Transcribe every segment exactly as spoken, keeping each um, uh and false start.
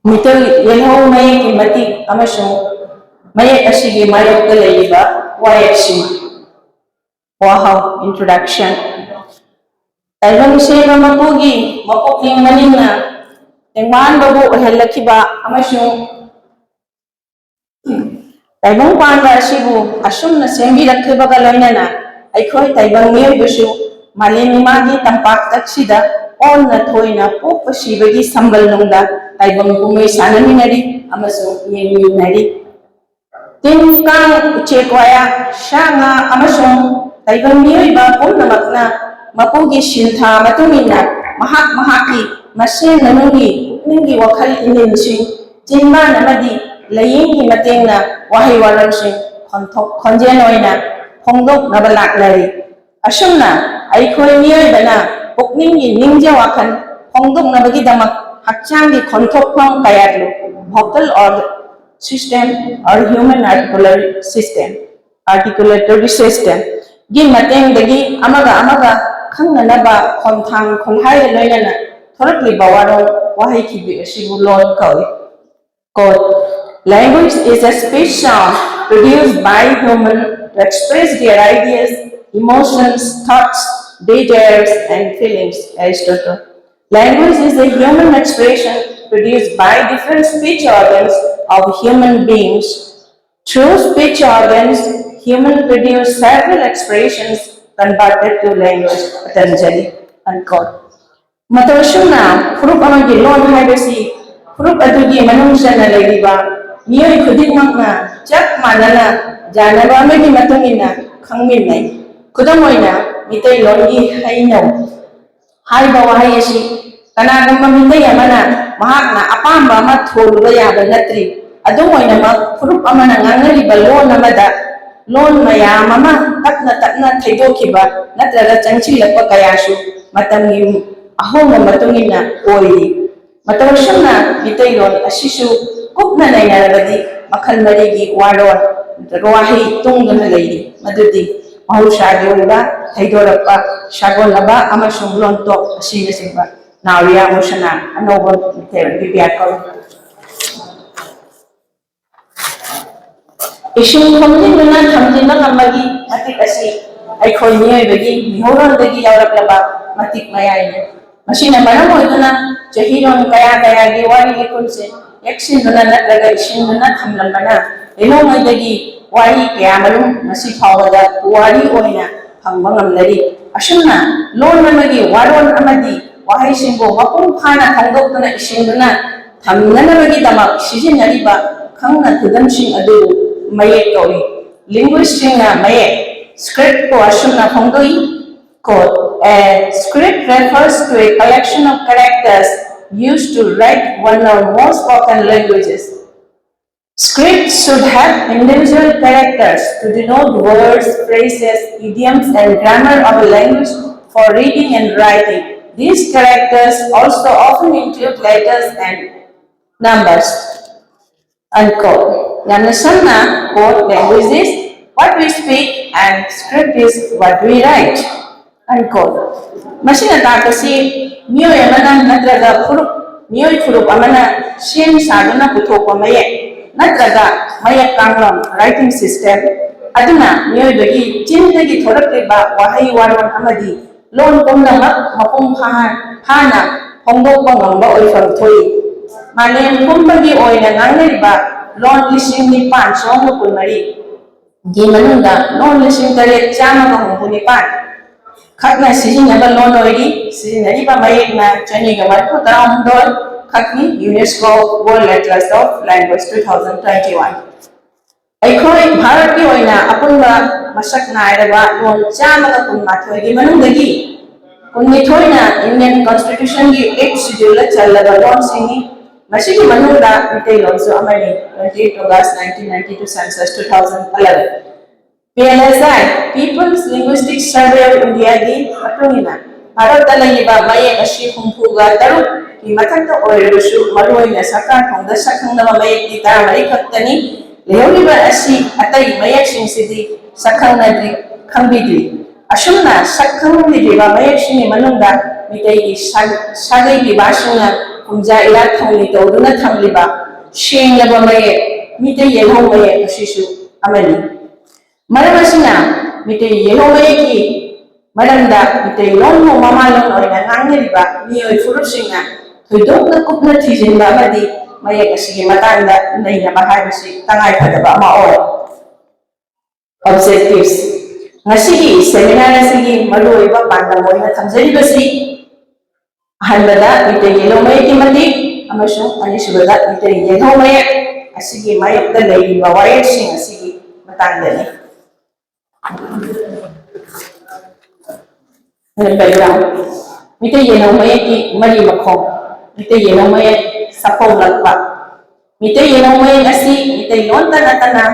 ꯃꯤꯇꯩ ꯌꯦꯜꯍꯧ ꯃꯌꯦꯛꯀꯤ ꯃꯇꯤꯛ ꯑꯃꯁꯨꯡ ꯃꯌꯦꯛ ꯑꯁꯤꯒꯤ ꯃꯥꯌꯣꯛꯇ ꯂꯩꯔꯤꯕ ꯋꯥꯌꯦꯜꯁꯤꯡ꯫ ꯋꯥꯍꯧ, introduction꯫ ꯇꯥꯏꯕꯪ ꯁꯦꯝꯕ ꯃꯄꯨꯒꯤ ꯃꯄꯨꯛꯅꯤꯡ ꯃꯅꯤꯡꯅ ꯇꯦꯡꯕꯥꯟꯕꯕꯨ ꯑꯣꯏꯍꯜꯂꯛꯈꯤꯕ ꯑꯃꯁꯨꯡ ꯇꯥꯏꯕꯪ ꯄꯥꯟꯕ ꯑꯁꯤꯕꯨ ꯑꯁꯨꯝꯅ ꯁꯦꯝꯕꯤꯔꯛꯈꯤꯕꯒ ꯂꯣꯏꯅꯅ ꯑꯩꯈꯣꯏ ꯇꯥꯏꯕꯪ ꯃꯤꯑꯣꯏꯕꯁꯨ ꯃꯥꯂꯦꯝ ꯏꯃꯥꯒꯤ ꯇꯝꯄꯥꯛꯇꯛꯁꯤꯗ ꯑꯣꯟꯅ ꯊꯣꯏꯅ ꯄꯣꯛꯄ ꯁꯤꯕꯒꯤ ꯁꯝꯕꯜ ꯅꯨꯡꯗ ꯇꯥꯏꯕꯪ ꯀꯨꯝꯍꯩ ꯁꯥꯟꯅꯃꯤꯟꯅꯔꯤ ꯑꯃꯁꯨꯡ ꯌꯦꯡꯃꯤꯟꯅꯔꯤ꯫ ꯇꯤꯟ, ꯀꯥꯡ, ꯎꯆꯦꯛ ꯋꯥꯌꯥ, ꯁꯥ ꯉꯥ ꯑꯃꯁꯨꯡ ꯇꯥꯏꯕꯪ ꯃꯤꯑꯣꯏꯕ ꯄꯨꯝꯅꯃꯛꯅ ꯃꯄꯨꯒꯤ ꯁꯤꯟꯊꯥ ꯃꯇꯨꯡ ꯏꯟꯅ ꯃꯍꯥꯛ ꯃꯍꯥꯛꯀꯤ ꯃꯁꯦꯟ ꯃꯅꯨꯡꯒꯤ ꯄꯨꯛꯅꯤꯡꯒꯤ ꯋꯥꯈꯜ ꯏꯅꯤꯜꯁꯤꯡ, ꯆꯤꯟꯕꯥꯟ ꯑꯃꯗꯤ ꯂꯥꯏꯌꯦꯡꯒꯤ ꯃꯇꯦꯡꯅ ꯋꯥꯍꯩ ꯋꯥꯔꯣꯜꯁꯤꯡ ꯈꯣꯟꯊꯣꯛ ꯈꯣꯟꯖꯦꯜ ꯑꯣꯏꯅ ꯐꯣꯡꯗꯣꯛꯅꯕ ꯂꯥꯛꯅꯔꯤ꯫ ꯑꯁꯨꯝꯅ ꯑꯩꯈꯣꯏ ꯃꯤꯑꯣꯏꯕꯅ ꯄꯨꯛꯅꯤꯡꯒꯤ ꯅꯤꯡꯖ ꯋꯥꯈꯜ ꯐꯣꯡꯗꯣꯛꯅꯕꯒꯤꯗꯃꯛ ꯍꯛꯆꯥꯡꯒꯤ ꯈꯣꯟꯊꯣꯛꯐꯝ ꯀꯌꯥꯗꯨ vocal organ system or human articulatory system, articulatory system ꯒꯤ ꯃꯇꯦꯡꯗꯒꯤ ꯑꯃꯒ ꯑꯃꯒ ꯈꯪꯅꯅꯕ ꯈꯣꯟꯊꯥꯡ ꯈꯣꯟꯍꯥꯏꯒ ꯂꯣꯏꯅꯅ ꯊꯣꯔꯛꯂꯤꯕ ꯋꯥꯔꯣꯜ ꯋꯥꯍꯩ ꯈꯤꯕꯤ ꯑꯁꯤꯕꯨ ꯂꯣꯟ ꯀꯧꯏ꯫ Quote, "Language is a speech sound produced by human to express their ideas, emotions, thoughts, desires, and feelings." Aristotle. Language is a human expression produced by different speech organs of human beings. Through speech organs, human produce several expressions converted to language. Patanjali. Unquote. ꯃꯇꯧ ꯑꯁꯨꯝꯅ ꯐꯨꯔꯨꯞ ꯑꯃꯒꯤ ꯂꯣꯟ ꯍꯥꯏꯕꯁꯤ ꯐꯨꯔꯨꯞ ꯑꯗꯨꯒꯤ ꯃꯅꯨꯡ ꯆꯟꯅ ꯂꯩꯔꯤꯕ ꯃꯤꯑꯣꯏ ꯈꯨꯗꯤꯡꯃꯛꯅ ꯆꯞ ꯃꯥꯟꯅꯅ ꯌꯥꯅꯕ ꯑꯃꯒꯤ ꯃꯇꯨꯡ ꯏꯟꯅ ꯈꯪꯃꯤꯟꯅꯩ꯫ ꯈꯨꯗꯝ ꯑꯣꯏꯅ, ꯃꯤꯇꯩꯂꯣꯟꯒꯤ ꯍꯩꯅꯧ ꯍꯥꯏꯕ ꯋꯥꯍꯩ ꯑꯁꯤ ꯀꯅꯥꯒꯨꯝꯕ ꯃꯤꯇꯩ ꯑꯃꯅ ꯃꯍꯥꯛꯅ ꯑꯄꯥꯝꯕ ꯑꯃ ꯊꯣꯜꯂꯨꯕ ꯌꯥꯕ ꯅꯠꯇ꯭ꯔꯤ꯫ ꯑꯗꯨꯝ ꯑꯣꯏꯅꯃꯛ, ꯐꯨꯔꯨꯞ ꯑꯃꯅ ꯉꯥꯡꯅꯔꯤꯕ ꯂꯣꯟ ꯑꯃꯗ ꯂꯣꯟ ꯃꯌꯥꯝ ꯑꯃ ꯇꯞꯅ ꯇꯞꯅ ꯊꯩꯗꯣꯛꯈꯤꯕ ꯅꯠꯇ꯭ꯔꯒ ꯆꯪꯁꯤꯜꯂꯛꯄ ꯀꯌꯥꯁꯨ ꯃꯇꯝꯒꯤ ꯑꯍꯣꯡꯕ ꯃꯇꯨꯡ ꯏꯟꯅ ꯑꯣꯏꯔꯤ꯫ ꯃꯇꯧ ꯑꯁꯨꯝꯅ ꯃꯤꯇꯩꯂꯣꯟ ꯑꯁꯤꯁꯨ ꯀꯨꯞꯅ ꯅꯩꯅꯔꯕꯗꯤ ꯃꯈꯜ ꯃꯔꯤꯒꯤ ꯋꯥꯔꯣꯜ ꯅꯠꯇ꯭ꯔꯒ ꯋꯥꯍꯩ ꯇꯨꯡꯗꯨꯅ ꯂꯩꯔꯤ, ꯃꯗꯨꯗꯤ ꯃꯍꯧꯁꯥꯒꯤ ꯑꯣꯏꯕ, ꯊꯩꯗꯣꯔꯛꯄ, ꯁꯥꯒꯣꯟꯅꯕ ꯑꯃꯁꯨꯡ ꯂꯣꯟꯊꯣꯛ ꯑꯁꯤꯅꯆꯤꯡꯕ꯫ ꯅꯥꯎꯔꯤꯌꯥ ꯃꯨꯁꯅꯥ ꯑꯅꯧꯕ ꯕꯤꯗ꯭ꯌꯥ ꯀꯧꯏ꯫ ꯏꯁꯤꯡ ꯈꯣꯝꯖꯤꯟꯗꯨꯅ ꯊꯝꯖꯤꯟꯕ ꯉꯝꯕꯒꯤ ꯃꯇꯤꯛ ꯑꯁꯤ ꯑꯩꯈꯣꯏ ꯃꯤꯑꯣꯏꯕꯒꯤ ꯃꯤꯍꯧꯔꯣꯟꯗꯒꯤ ꯌꯥꯎꯔꯛꯂꯕ ꯃꯇꯤꯛ ꯃꯌꯥꯏꯅꯤ꯫ ꯃꯁꯤꯅ ꯃꯔꯝ ꯑꯣꯏꯗꯨꯅ ꯆꯍꯤꯔꯣꯜ ꯀꯌꯥ ꯀꯌꯥꯒꯤ ꯋꯥꯔꯤ ꯂꯤꯈꯨꯜꯁꯦ ꯌꯦꯛꯁꯤꯟꯗꯨꯅ ꯅꯠꯇ꯭ꯔꯒ ꯏꯁꯤꯟꯗꯨꯅ ꯊꯝꯂꯝꯕꯅ ꯂꯩꯅꯧꯉꯩꯗꯒꯤ ꯋꯥꯔꯤ ꯀꯌꯥꯃꯔꯨꯝ ꯉꯁꯤ ꯐꯥꯎꯕꯗ ꯄꯨꯋꯥꯔꯤ ꯑꯣꯏꯅ ꯐꯪꯕ ꯉꯝꯅꯔꯤ꯫ ꯑꯁꯨꯝꯅ ꯂꯣꯟ ꯑꯃꯒꯤ ꯋꯥꯔꯣꯜ ꯑꯃꯗꯤ ꯋꯥꯍꯩꯁꯤꯡꯕꯨ ꯃꯄꯨꯡ ꯐꯥꯅ ꯐꯣꯡꯗꯣꯛꯇꯨꯅ ꯏꯁꯤꯟꯗꯨꯅ ꯊꯝꯅꯅꯕꯒꯤꯗꯃꯛ ꯁꯤꯖꯤꯟꯅꯔꯤꯕ ꯈꯪꯅ ꯈꯨꯗꯝꯁꯤꯡ ꯑꯗꯨꯕꯨ ꯃꯌꯦꯛ ꯀꯧꯏ꯫ Linguistꯁꯤꯡꯅ ꯃꯌꯦꯛ, scriptꯄꯨ ꯑꯁꯨꯝꯅ ꯐꯣꯡꯗꯣꯛꯏ, quote, "A script refers to a collection of characters used to write one or more spoken languages." Script should have individual characters to denote words, phrases, idioms, and grammar of a language for reading and writing. These characters also often include letters and numbers. Unquote. ꯌꯥꯝꯅ ꯁꯝꯅ, quote, "Language is what we speak and script is what we write." Unquote. ꯃꯁꯤꯅ ꯇꯥꯛꯄꯁꯤ ꯃꯤꯑꯣꯏ ꯑꯃꯅ ꯅꯠꯇ꯭ꯔꯒ ꯐꯨꯔꯨꯞ, ꯃꯤꯑꯣꯏ ꯐꯨꯔꯨꯞ ꯑꯃꯅ ꯁꯦꯝ ꯁꯥꯗꯨꯅ ꯄꯨꯊꯣꯛꯄ ꯃꯌꯦꯛ ꯅꯠꯇ꯭ꯔꯒ ꯃꯌꯦꯛ ꯀꯥꯡꯂꯣꯟ, writing system, ꯑꯗꯨꯅ ꯃꯤꯑꯣꯏꯕꯒꯤ ꯆꯤꯟꯗꯒꯤ ꯊꯣꯔꯛꯂꯤꯕ ꯋꯥꯍꯩ ꯋꯥꯔꯣꯜ ꯑꯃꯗꯤ ꯂꯣꯟ ꯄꯨꯝꯅꯃꯛ ꯃꯄꯨꯡ ꯐꯥꯍꯟ-, ꯐꯥꯅ ꯐꯣꯡꯗꯣꯛꯄ ꯉꯝꯕ ꯑꯣꯏꯐꯝ ꯊꯣꯛꯏ꯫ ꯃꯥꯂꯦꯝ ꯄꯨꯝꯕꯒꯤ ꯑꯣꯏꯅ ꯉꯥꯡꯅꯔꯤꯕ ꯂꯣꯟ ꯂꯤꯁꯤꯡ ꯅꯤꯄꯥꯟ ꯆꯥꯝꯃ ꯀꯨꯟꯃꯔꯤ ꯒꯤ ꯃꯅꯨꯡꯗ ꯂꯣꯟ ꯂꯤꯁꯤꯡ ꯇꯔꯦꯠ ꯆꯥꯝꯃꯒ ꯍꯨꯝꯐꯨ ꯅꯤꯄꯥꯟ ꯈꯛꯅ ꯁꯤꯖꯤꯟꯅꯕ ꯂꯣꯟ ꯑꯣꯏꯔꯤ꯫ ꯁꯤꯖꯤꯟꯅꯔꯤꯕ ꯃꯌꯦꯛꯅ ꯆꯅꯤꯒ ꯃꯔꯤꯐꯨ ꯇꯔꯥꯍꯨꯝꯗꯣꯏ ꯈꯛꯅꯤ, UNESCO World Atlas of Language two thousand twenty-one꯫ ꯑꯩꯈꯣꯏ ꯚꯥꯔꯠꯀꯤ ꯑꯣꯏꯅ ꯑꯄꯨꯟꯕ ꯃꯁꯛ ꯅꯥꯏꯔꯕ ꯂꯣꯟ ꯆꯥꯝꯃꯒ ꯀꯨꯟꯃꯥꯊꯣꯏꯒꯤ ꯃꯅꯨꯡꯗꯒꯤ ꯀꯨꯟꯅꯤꯊꯣꯏꯅ Indian Constitutionꯒꯤ Eighth Scheduleꯗ ꯆꯜꯂꯕ ꯂꯣꯟꯁꯤꯡꯅꯤ꯫ ꯃꯁꯤꯒꯤ ꯃꯅꯨꯡꯗ ꯃꯩꯇꯩꯂꯣꯟꯁꯨ ꯑꯃꯅꯤ, twenty-eight August nineteen ninety-two census, two thousand eleven꯫ P L S I, People's Linguistic Survey of Indiaꯒꯤ ꯃꯇꯨꯡ ꯏꯟꯅ, ꯚꯥꯔꯠꯇ ꯂꯩꯔꯤꯕ ꯃꯌꯦꯛ ꯑꯁꯤ ꯍꯨꯝꯐꯨꯒ ꯇꯔꯨꯛꯀꯤ ꯃꯊꯛꯇ ꯑꯣꯏꯔꯕꯁꯨ, ꯃꯔꯨꯑꯣꯏꯅ ꯁꯔꯀꯥꯔ ꯊꯣꯡꯗ ꯁꯛꯈꯪꯅꯕ ꯃꯌꯦꯛꯇꯤ ꯇꯔꯥꯃꯔꯤ ꯈꯛꯇꯅꯤ꯫ ꯂꯩꯍꯧꯔꯤꯕ ꯑꯁꯤ ꯑꯇꯩ ꯃꯌꯦꯛꯁꯤꯡꯁꯤꯗꯤ ꯁꯛꯈꯪꯅꯗ꯭ꯔꯤ, ꯈꯪꯕꯤꯗ꯭ꯔꯤ꯫ ꯑꯁꯨꯝꯅ ꯁꯛꯈꯪꯕꯤꯗ꯭ꯔꯤꯕ ꯃꯌꯦꯛꯁꯤꯡꯒꯤ ꯃꯅꯨꯡꯗ ꯃꯩꯇꯩꯒꯤ ꯁꯥ- ꯁꯥꯒꯩ ꯄꯤꯕꯥꯁꯤꯡꯅ ꯀꯨꯝꯖꯥ ꯏꯔꯥꯠ ꯊꯧꯅꯤ ꯇꯧꯗꯨꯅ ꯊꯝꯂꯤꯕ ꯁꯦꯡꯂꯕ ꯃꯌꯦꯛ, ꯃꯤꯇꯩ ꯌꯦꯜꯍꯧ ꯃꯌꯦꯛ ꯑꯁꯤꯁꯨ ꯑꯃꯅꯤ꯫ ꯃꯔꯝ ꯑꯁꯤꯅ, ꯃꯤꯇꯩ ꯌꯦꯜꯍꯧ ꯃꯌꯦꯛꯀꯤ ꯃꯔꯝꯗ ꯃꯤꯇꯩ ꯂꯣꯟꯕꯨ ꯃꯃꯥ ꯂꯣꯟ ꯑꯣꯏꯅ ꯉꯥꯡꯅꯔꯤꯕ ꯃꯤꯑꯣꯏ ꯐꯨꯔꯨꯞꯁꯤꯡꯅ ꯊꯣꯏꯗꯣꯛꯅ ꯀꯨꯞꯅ ꯊꯤꯖꯤꯟꯕ ꯑꯃꯗꯤ ꯃꯌꯦꯛ ꯑꯁꯤꯒꯤ ꯃꯇꯥꯡꯗ ꯅꯩꯅꯕ ꯍꯥꯏꯕꯁꯤ ꯇꯉꯥꯏꯐꯗꯕ ꯑꯃ ꯑꯣꯏ꯫ Objectives: ꯉꯁꯤꯒꯤ seminar ꯑꯁꯤꯒꯤ ꯃꯔꯨꯑꯣꯏꯕ ꯄꯥꯟꯗꯝ ꯑꯣꯏꯅ ꯊꯝꯖꯔꯤꯕꯁꯤ, ꯑꯍꯥꯟꯕꯗ ꯃꯤꯇꯩ ꯌꯦꯜꯍꯧ ꯃꯌꯦꯛꯀꯤ ꯃꯇꯤꯛ ꯑꯃꯁꯨꯡ ꯑꯅꯤꯁꯨꯕꯗ ꯃꯤꯇꯩ ꯌꯦꯜꯍꯧ ꯃꯌꯦꯛ ꯑꯁꯤꯒꯤ ꯃꯥꯌꯣꯛꯇ ꯂꯩꯔꯤꯕ ꯋꯥꯌꯦꯜꯁꯤꯡ ꯑꯁꯤꯒꯤ ꯃꯇꯥꯡꯗꯅꯤ꯫ Background: ꯃꯤꯇꯩ ꯌꯦꯜꯍꯧ ꯃꯌꯦꯛꯀꯤ ꯃꯔꯤ ꯃꯈꯣꯡ, ꯃꯤꯇꯩ ꯌꯦꯜꯍꯧ ꯃꯌꯦꯛ ꯁꯥꯐꯣꯡꯂꯛꯄ꯫ ꯃꯤꯇꯩ ꯌꯦꯜꯍꯧ ꯃꯌꯦꯛ ꯑꯁꯤ ꯃꯤꯇꯩꯂꯣꯟꯇ ꯅꯠꯇꯅ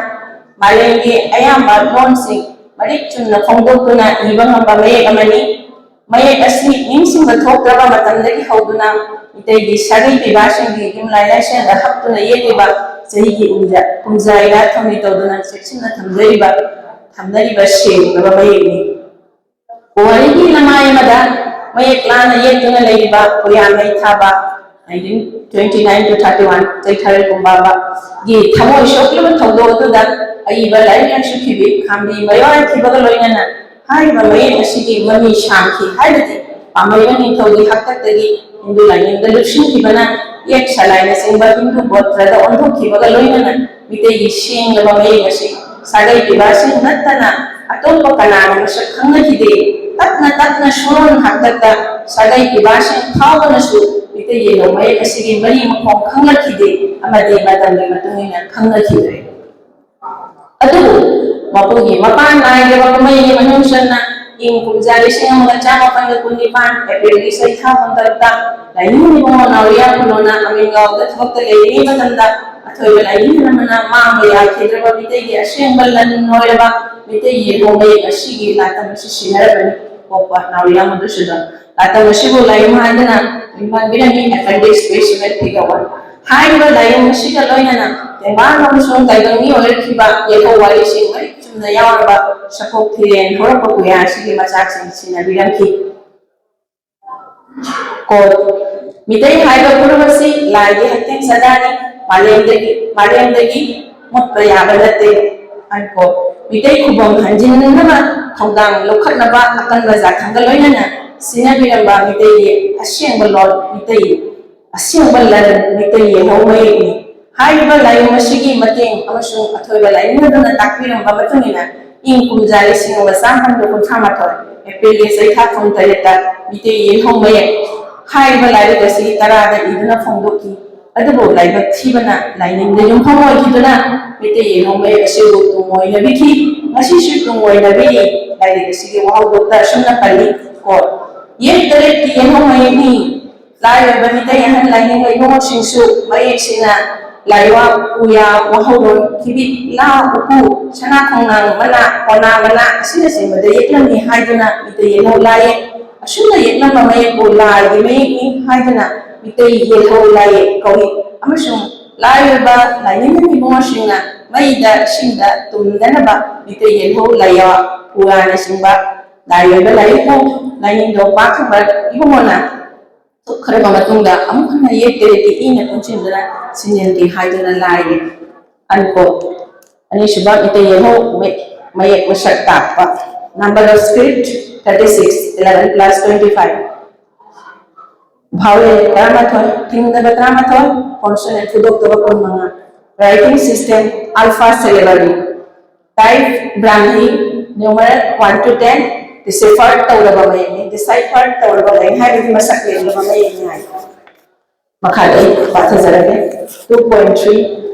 ꯃꯥꯂꯦꯝꯒꯤ ꯑꯌꯥꯝꯕ ꯂꯣꯟꯁꯤꯡ ꯃꯔꯤꯛ ꯆꯨꯝꯅ ꯐꯣꯡꯗꯣꯛꯇꯨꯅ ꯏꯕ ꯉꯝꯕ ꯃꯌꯦꯛ ꯑꯃꯅꯤ꯫ ꯃꯌꯦꯛ ꯑꯁꯤ ꯅꯤꯡꯁꯤꯡꯕ ꯊꯣꯛꯇ꯭ꯔꯕ ꯃꯇꯝꯗꯒꯤ ꯍꯧꯗꯨꯅ ꯃꯤꯇꯩꯒꯤ ꯁꯥꯒꯩ ꯄꯤꯕꯥꯁꯤꯡꯒꯤ ꯌꯨꯝꯂꯥꯏ ꯂꯥꯏꯁꯪꯗ ꯍꯛꯇꯨꯅ ꯌꯦꯛꯂꯤꯕ ꯆꯍꯤꯒꯤ ꯎꯟꯗ ꯀꯨꯝꯖꯥ ꯏꯔꯥꯠ ꯊꯧꯅꯤ ꯇꯧꯗꯨꯅ ꯆꯦꯛꯁꯤꯟꯅ ꯊꯝꯖꯔꯤꯕ, ꯊꯝꯅꯔꯤꯕ ꯁꯦꯡꯂꯕ ꯃꯌꯦꯛꯅꯤ꯫ ꯄꯨꯋꯥꯔꯤꯒꯤ ꯂꯃꯥꯏ ꯑꯃꯗ ꯃꯌꯦꯛ ꯂꯥꯅ ꯌꯦꯛꯇꯨꯅ ꯂꯩꯔꯤꯕ ꯄꯨꯌꯥꯃꯩ ꯊꯥꯕ, nineteen twenty-nine to thirty-one, Cheitharol ꯀꯨꯝꯕꯥꯕꯒꯤ ꯊꯃꯣꯏ ꯁꯣꯛꯂꯕ ꯊꯧꯗꯣꯛ ꯑꯗꯨꯗ ꯑꯏꯕ ꯂꯥꯏꯔꯤꯛ ꯂꯥꯏꯁꯨ ꯊꯤꯕꯤ ꯈꯥꯝꯕꯤ ꯃꯤꯑꯣꯏ ꯊꯤꯕꯒ ꯂꯣꯏꯅꯅ ꯍꯥꯏꯔꯤꯕ ꯃꯌꯦꯛ ꯑꯁꯤꯒꯤ ꯃꯃꯤ ꯁꯥꯡꯈꯤ ꯍꯥꯏꯕꯗꯤ ꯄꯥꯝꯕꯩꯕ ꯅꯤꯡꯊꯧꯒꯤ ꯍꯥꯛꯇꯛꯇꯒꯤ ꯍꯤꯟꯗꯨ ꯂꯥꯏꯅꯤꯡꯗ ꯂꯨꯞꯁꯤꯟꯈꯤꯕꯅ ꯌꯦꯛ ꯁꯂꯥꯏꯅꯆꯤꯡꯕ ꯍꯤꯟꯗꯨ ꯒꯣꯇ꯭ꯔꯗ ꯑꯣꯟꯊꯣꯛꯈꯤꯕꯒ ꯂꯣꯏꯅꯅ ꯃꯤꯇꯩꯒꯤ ꯁꯦꯡꯂꯕ ꯃꯌꯦꯛ ꯑꯁꯤ ꯁꯥꯒꯩ ꯄꯤꯕꯥꯁꯤꯡ ꯅꯠꯇꯅ ꯑꯇꯣꯞꯄ ꯀꯅꯥꯅ ꯃꯁꯛ ꯈꯪꯅꯈꯤꯗꯦ꯫ ꯇꯞꯅ ꯇꯞꯅ ꯁꯨꯔꯣꯟ ꯍꯥꯛꯇꯛꯇ ꯁꯥꯒꯩ ꯄꯤꯕꯥꯁꯤꯡ ꯐꯥꯎꯕꯅꯁꯨ ꯃꯤꯇꯩ ꯌꯦꯜꯍꯧ ꯃꯌꯦꯛ ꯑꯁꯤꯒꯤ ꯃꯔꯤ ꯃꯈꯣꯡ ꯈꯪꯂꯛꯈꯤꯗꯦ ꯑꯃꯗꯤ ꯃꯇꯝꯒꯤ ꯃꯇꯨꯡ ꯏꯟꯅ ꯈꯪꯅꯈꯤꯗ꯭ꯔꯦ꯫ ꯑꯗꯨꯕꯨ ꯃꯄꯨꯒꯤ ꯃꯄꯥꯟ ꯅꯥꯏꯗ꯭ꯔꯕ ꯀꯨꯝꯍꯩꯒꯤ ꯃꯅꯨꯡ ꯆꯟꯅ ꯏꯪ ꯀꯨꯝꯖꯥ ꯂꯤꯁꯤꯡ ꯑꯃꯒ ꯆꯥꯃꯥꯄꯟꯒ ꯀꯨꯟꯅꯤꯄꯥꯟ April ꯒꯤ ꯆꯩꯊꯥ ꯍꯣꯟꯗꯔꯛꯇ ꯂꯥꯏꯅꯤꯡ ꯏꯕꯨꯡꯉꯣ ꯅꯥꯎꯔꯤꯌꯥ ꯈꯨꯂꯣꯅ ꯑꯃꯤꯡꯒꯥꯎꯗ ꯊꯕꯛꯇ ꯂꯩꯔꯤꯉꯩ ꯃꯇꯝꯗ ꯑꯊꯣꯏꯕ ꯂꯥꯏꯅꯤꯡ ꯑꯃꯅ ꯃꯥꯡꯕ ꯌꯥꯈꯤꯗ꯭ꯔꯕ ꯃꯤꯇꯩꯒꯤ ꯑꯁꯦꯡꯕ ꯂꯟ ꯑꯣꯏꯔꯕ ꯃꯤꯇꯩ ꯌꯦꯜꯍꯧ ꯃꯌꯦꯛ ꯑꯁꯤꯒꯤ ꯂꯥꯇꯝ ꯑꯁꯤ ꯁꯤꯟꯅꯔꯕꯅꯤ꯫ ꯄꯣꯛꯄ ꯅꯥꯎꯔꯤꯌꯥ ꯃꯗꯨꯁꯨꯗꯟ꯫ ꯂꯥꯇꯝ ꯑꯁꯤꯕꯨ ꯂꯥꯏꯌꯨꯝ ꯍꯥꯏꯗꯨꯅ ꯃꯤꯡ ꯄꯟꯕꯤꯔꯝꯃꯤ, Appendix, page seven, figure one꯫ ꯍꯥꯏꯔꯤꯕ ꯂꯥꯏꯌꯨꯝ ꯑꯁꯤꯒ ꯂꯣꯏꯅꯅ ꯇꯦꯡꯕꯥꯡ ꯑꯃꯁꯨꯡ ꯇꯥꯏꯕꯪ ꯃꯤ ꯑꯣꯏꯔꯛꯈꯤꯕ ꯌꯦꯜꯍꯧ ꯋꯥꯔꯤꯁꯤꯡ ꯃꯔꯤꯛ ꯆꯨꯝꯅ ꯌꯥꯎꯔꯕ ꯁꯄꯣꯛ ꯐꯤꯔꯦꯟ ꯍꯧꯔꯛꯄ ꯀꯌꯥ ꯑꯁꯤꯒꯤ ꯃꯆꯥꯛꯁꯤꯡ ꯁꯤꯟꯅꯕꯤꯔꯝꯈꯤ꯫ Quote, "ꯃꯤꯇꯩ ꯍꯥꯏꯕ ꯐꯨꯔꯨꯞ ꯑꯁꯤ ꯂꯥꯏꯒꯤ ꯍꯛꯊꯦꯡ ꯁꯗꯥꯅꯤ, ꯃꯥꯂꯦꯝꯗꯒꯤ ꯃꯥꯂꯦꯝꯗꯒꯤ ꯃꯨꯠꯄ ꯌꯥꯕ ꯅꯠꯇꯦ"꯫ Unquote꯫ ꯃꯤꯇꯩ ꯈꯨꯕꯝ ꯍꯟꯖꯤꯟꯅꯅꯕ ꯊꯧꯗꯥꯡ ꯂꯧꯈꯠꯅꯕ ꯑꯀꯟꯕ ꯌꯥꯊꯪꯒ ꯂꯣꯏꯅꯅ ꯁꯤꯟꯅꯕꯤꯔꯝꯕ ꯃꯤꯇꯩꯒꯤ ꯑꯁꯦꯡꯕ ꯂꯣꯟ, ꯃꯤꯇꯩ ꯑꯁꯦꯡꯕ ꯂꯟ, ꯃꯤꯇꯩ ꯌꯦꯜꯍꯧ ꯃꯌꯦꯛꯅꯤ꯫ ꯍꯥꯏꯔꯤꯕ ꯂꯥꯏꯑꯣꯡ ꯑꯁꯤꯒꯤ ꯃꯇꯦꯡ ꯑꯃꯁꯨꯡ ꯑꯊꯣꯏꯕ ꯂꯥꯏꯅꯤꯡ ꯑꯗꯨꯅ ꯇꯥꯛꯄꯤꯔꯝꯕ ꯃꯇꯨꯡ ꯏꯟꯅ ꯏꯪ ꯀꯨꯝꯖꯥ ꯂꯤꯁꯤꯡ ꯑꯃ ꯆꯥꯝꯃꯥꯄꯟ ꯀꯨꯟꯊ꯭ꯔꯥ ꯃꯥꯊꯣꯏ ꯑꯦꯄ꯭ꯔꯤꯜꯒꯤ ꯆꯩꯊꯥ ꯄꯨꯡ ꯇꯔꯦꯠꯇ ꯃꯤꯇꯩ ꯌꯦꯜꯍꯧ ꯃꯌꯦꯛ ꯍꯥꯏꯔꯤꯕ ꯂꯥꯏꯔꯤꯛ ꯑꯁꯤ ꯇꯔꯥꯗ ꯏꯗꯨꯅ ꯐꯣꯡꯗꯣꯛꯈꯤ꯫ ꯑꯗꯨꯕꯨ ꯂꯥꯏꯕꯛ ꯊꯤꯕꯅ ꯂꯥꯏꯅꯤꯡꯗ ꯌꯨꯝꯐꯝ ꯑꯣꯏꯈꯤꯗꯨꯅ ꯃꯤꯇꯩ ꯌꯦꯜꯍꯧ ꯃꯌꯦꯛ ꯑꯁꯤꯕꯨ ꯇꯨꯡꯑꯣꯏꯅꯕꯤꯈꯤ꯫ ꯉꯁꯤꯁꯨ ꯇꯨꯡꯑꯣꯏꯅꯕꯤꯔꯤ꯫ ꯂꯥꯏꯔꯤꯛ ꯑꯁꯤꯒꯤ ꯋꯥꯍꯧꯗꯣꯛꯇ ꯑꯁꯨꯝꯅ ꯄꯜꯂꯤ꯫ Quote, "ꯌꯦꯛ ꯇꯔꯦꯠꯀꯤ ꯌꯦꯜꯍꯧ ꯃꯌꯦꯛꯅꯤ꯫ ꯂꯥꯏ ꯑꯣꯏꯕ ꯃꯤꯇꯩ ꯑꯍꯜ ꯂꯥꯏꯅꯤꯡ ꯂꯩꯉꯣꯜꯁꯤꯡꯁꯨ ꯃꯌꯦꯛꯁꯤꯅ ꯂꯥꯏꯋꯥ, ꯄꯨꯌꯥ, ꯋꯥꯍꯧꯔꯣꯜ, ꯊꯤꯕꯤꯠ, ꯂꯥ, ꯎꯀꯨ, ꯁꯅꯥ ꯈꯣꯡꯅꯥꯡ ꯃꯅꯥ, ꯀꯣꯅꯥ ꯃꯅꯥ ꯑꯁꯤꯅꯆꯤꯡꯕꯗ ꯌꯦꯛꯂꯝꯃꯤ ꯍꯥꯏꯗꯨꯅ ꯃꯤꯇꯩ ꯌꯦꯜꯍꯧ ꯂꯥꯏꯌꯦꯛ ꯑꯁꯨꯝꯅ ꯌꯦꯛꯂꯝꯕ ꯃꯌꯦꯛꯄꯨ ꯂꯥꯏꯒꯤ ꯃꯌꯦꯛꯅꯤ ꯍꯥꯏꯗꯨꯅ ꯃꯤꯇꯩ ꯌꯦꯜꯍꯧ ꯂꯥꯏꯌꯦꯛ ꯀꯧꯏ꯫ ꯑꯃꯁꯨꯡ ꯂꯥꯏ ꯑꯣꯏꯕ ꯂꯥꯏꯅꯤꯡ ꯏꯕꯨꯡꯉꯣꯁꯤꯡꯅ ꯃꯩꯗ ꯏꯁꯤꯡꯗ ꯇꯨꯝꯗꯅꯕ ꯃꯤꯇꯩ ꯌꯦꯜꯍꯧ ꯂꯥꯏꯋꯥ, ꯄꯨꯌꯥꯅꯆꯤꯡꯕ ꯂꯥꯏ ꯑꯣꯏꯕ ꯂꯥꯏꯔꯤꯛꯄꯨ ꯂꯥꯏꯅꯤꯡꯊꯧ ꯄꯥꯛꯈꯪꯕ ꯏꯕꯨꯡꯉꯣꯅ ꯊꯣꯛꯈ꯭ꯔꯕ ꯃꯇꯨꯡꯗ ꯑꯃꯨꯛ ꯍꯟꯅ ꯌꯦꯛꯇ ꯌꯦꯛꯇ ꯏꯅ ꯄꯨꯟꯁꯤꯟꯗꯨꯅ ꯁꯤꯟꯖꯤꯟꯒꯦ ꯍꯥꯏꯗꯨꯅ ꯂꯥꯏꯔꯤ꯫ Unquote꯫ ꯑꯅꯤꯁꯨꯕ ꯃꯤꯇꯩ ꯌꯦꯜꯍꯧ ꯃꯌꯦꯛ ꯃꯁꯛ ꯇꯥꯛꯄ꯫ Number of script thirty six, eleven plus twenty five꯫ Vowel ꯇꯔꯥꯃꯥꯊꯣꯏ, ꯊꯤꯡꯗꯕ ꯇꯔꯥꯃꯥꯊꯣꯏ, consonant ꯊꯣꯏꯗꯣꯛꯇꯕ ꯀꯨꯟꯃꯉꯥ꯫ Writing system alpha syllable꯫ Type Brahmi, numeral one to ten, decipher ꯇꯧꯔꯕ ꯃꯌꯦꯛꯅꯤ꯫ Decipher ꯇꯧꯔꯕ ꯃꯌꯦꯛ ꯍꯥꯏꯕꯗꯤ ꯃꯁꯛ ꯂꯦꯡꯂꯕ ꯃꯌꯦꯛꯅꯤ ꯍꯥꯏ꯫ ꯃꯈꯥꯗ ꯑꯩ ꯄꯥꯊꯖꯔꯒꯦ꯫ Two point three,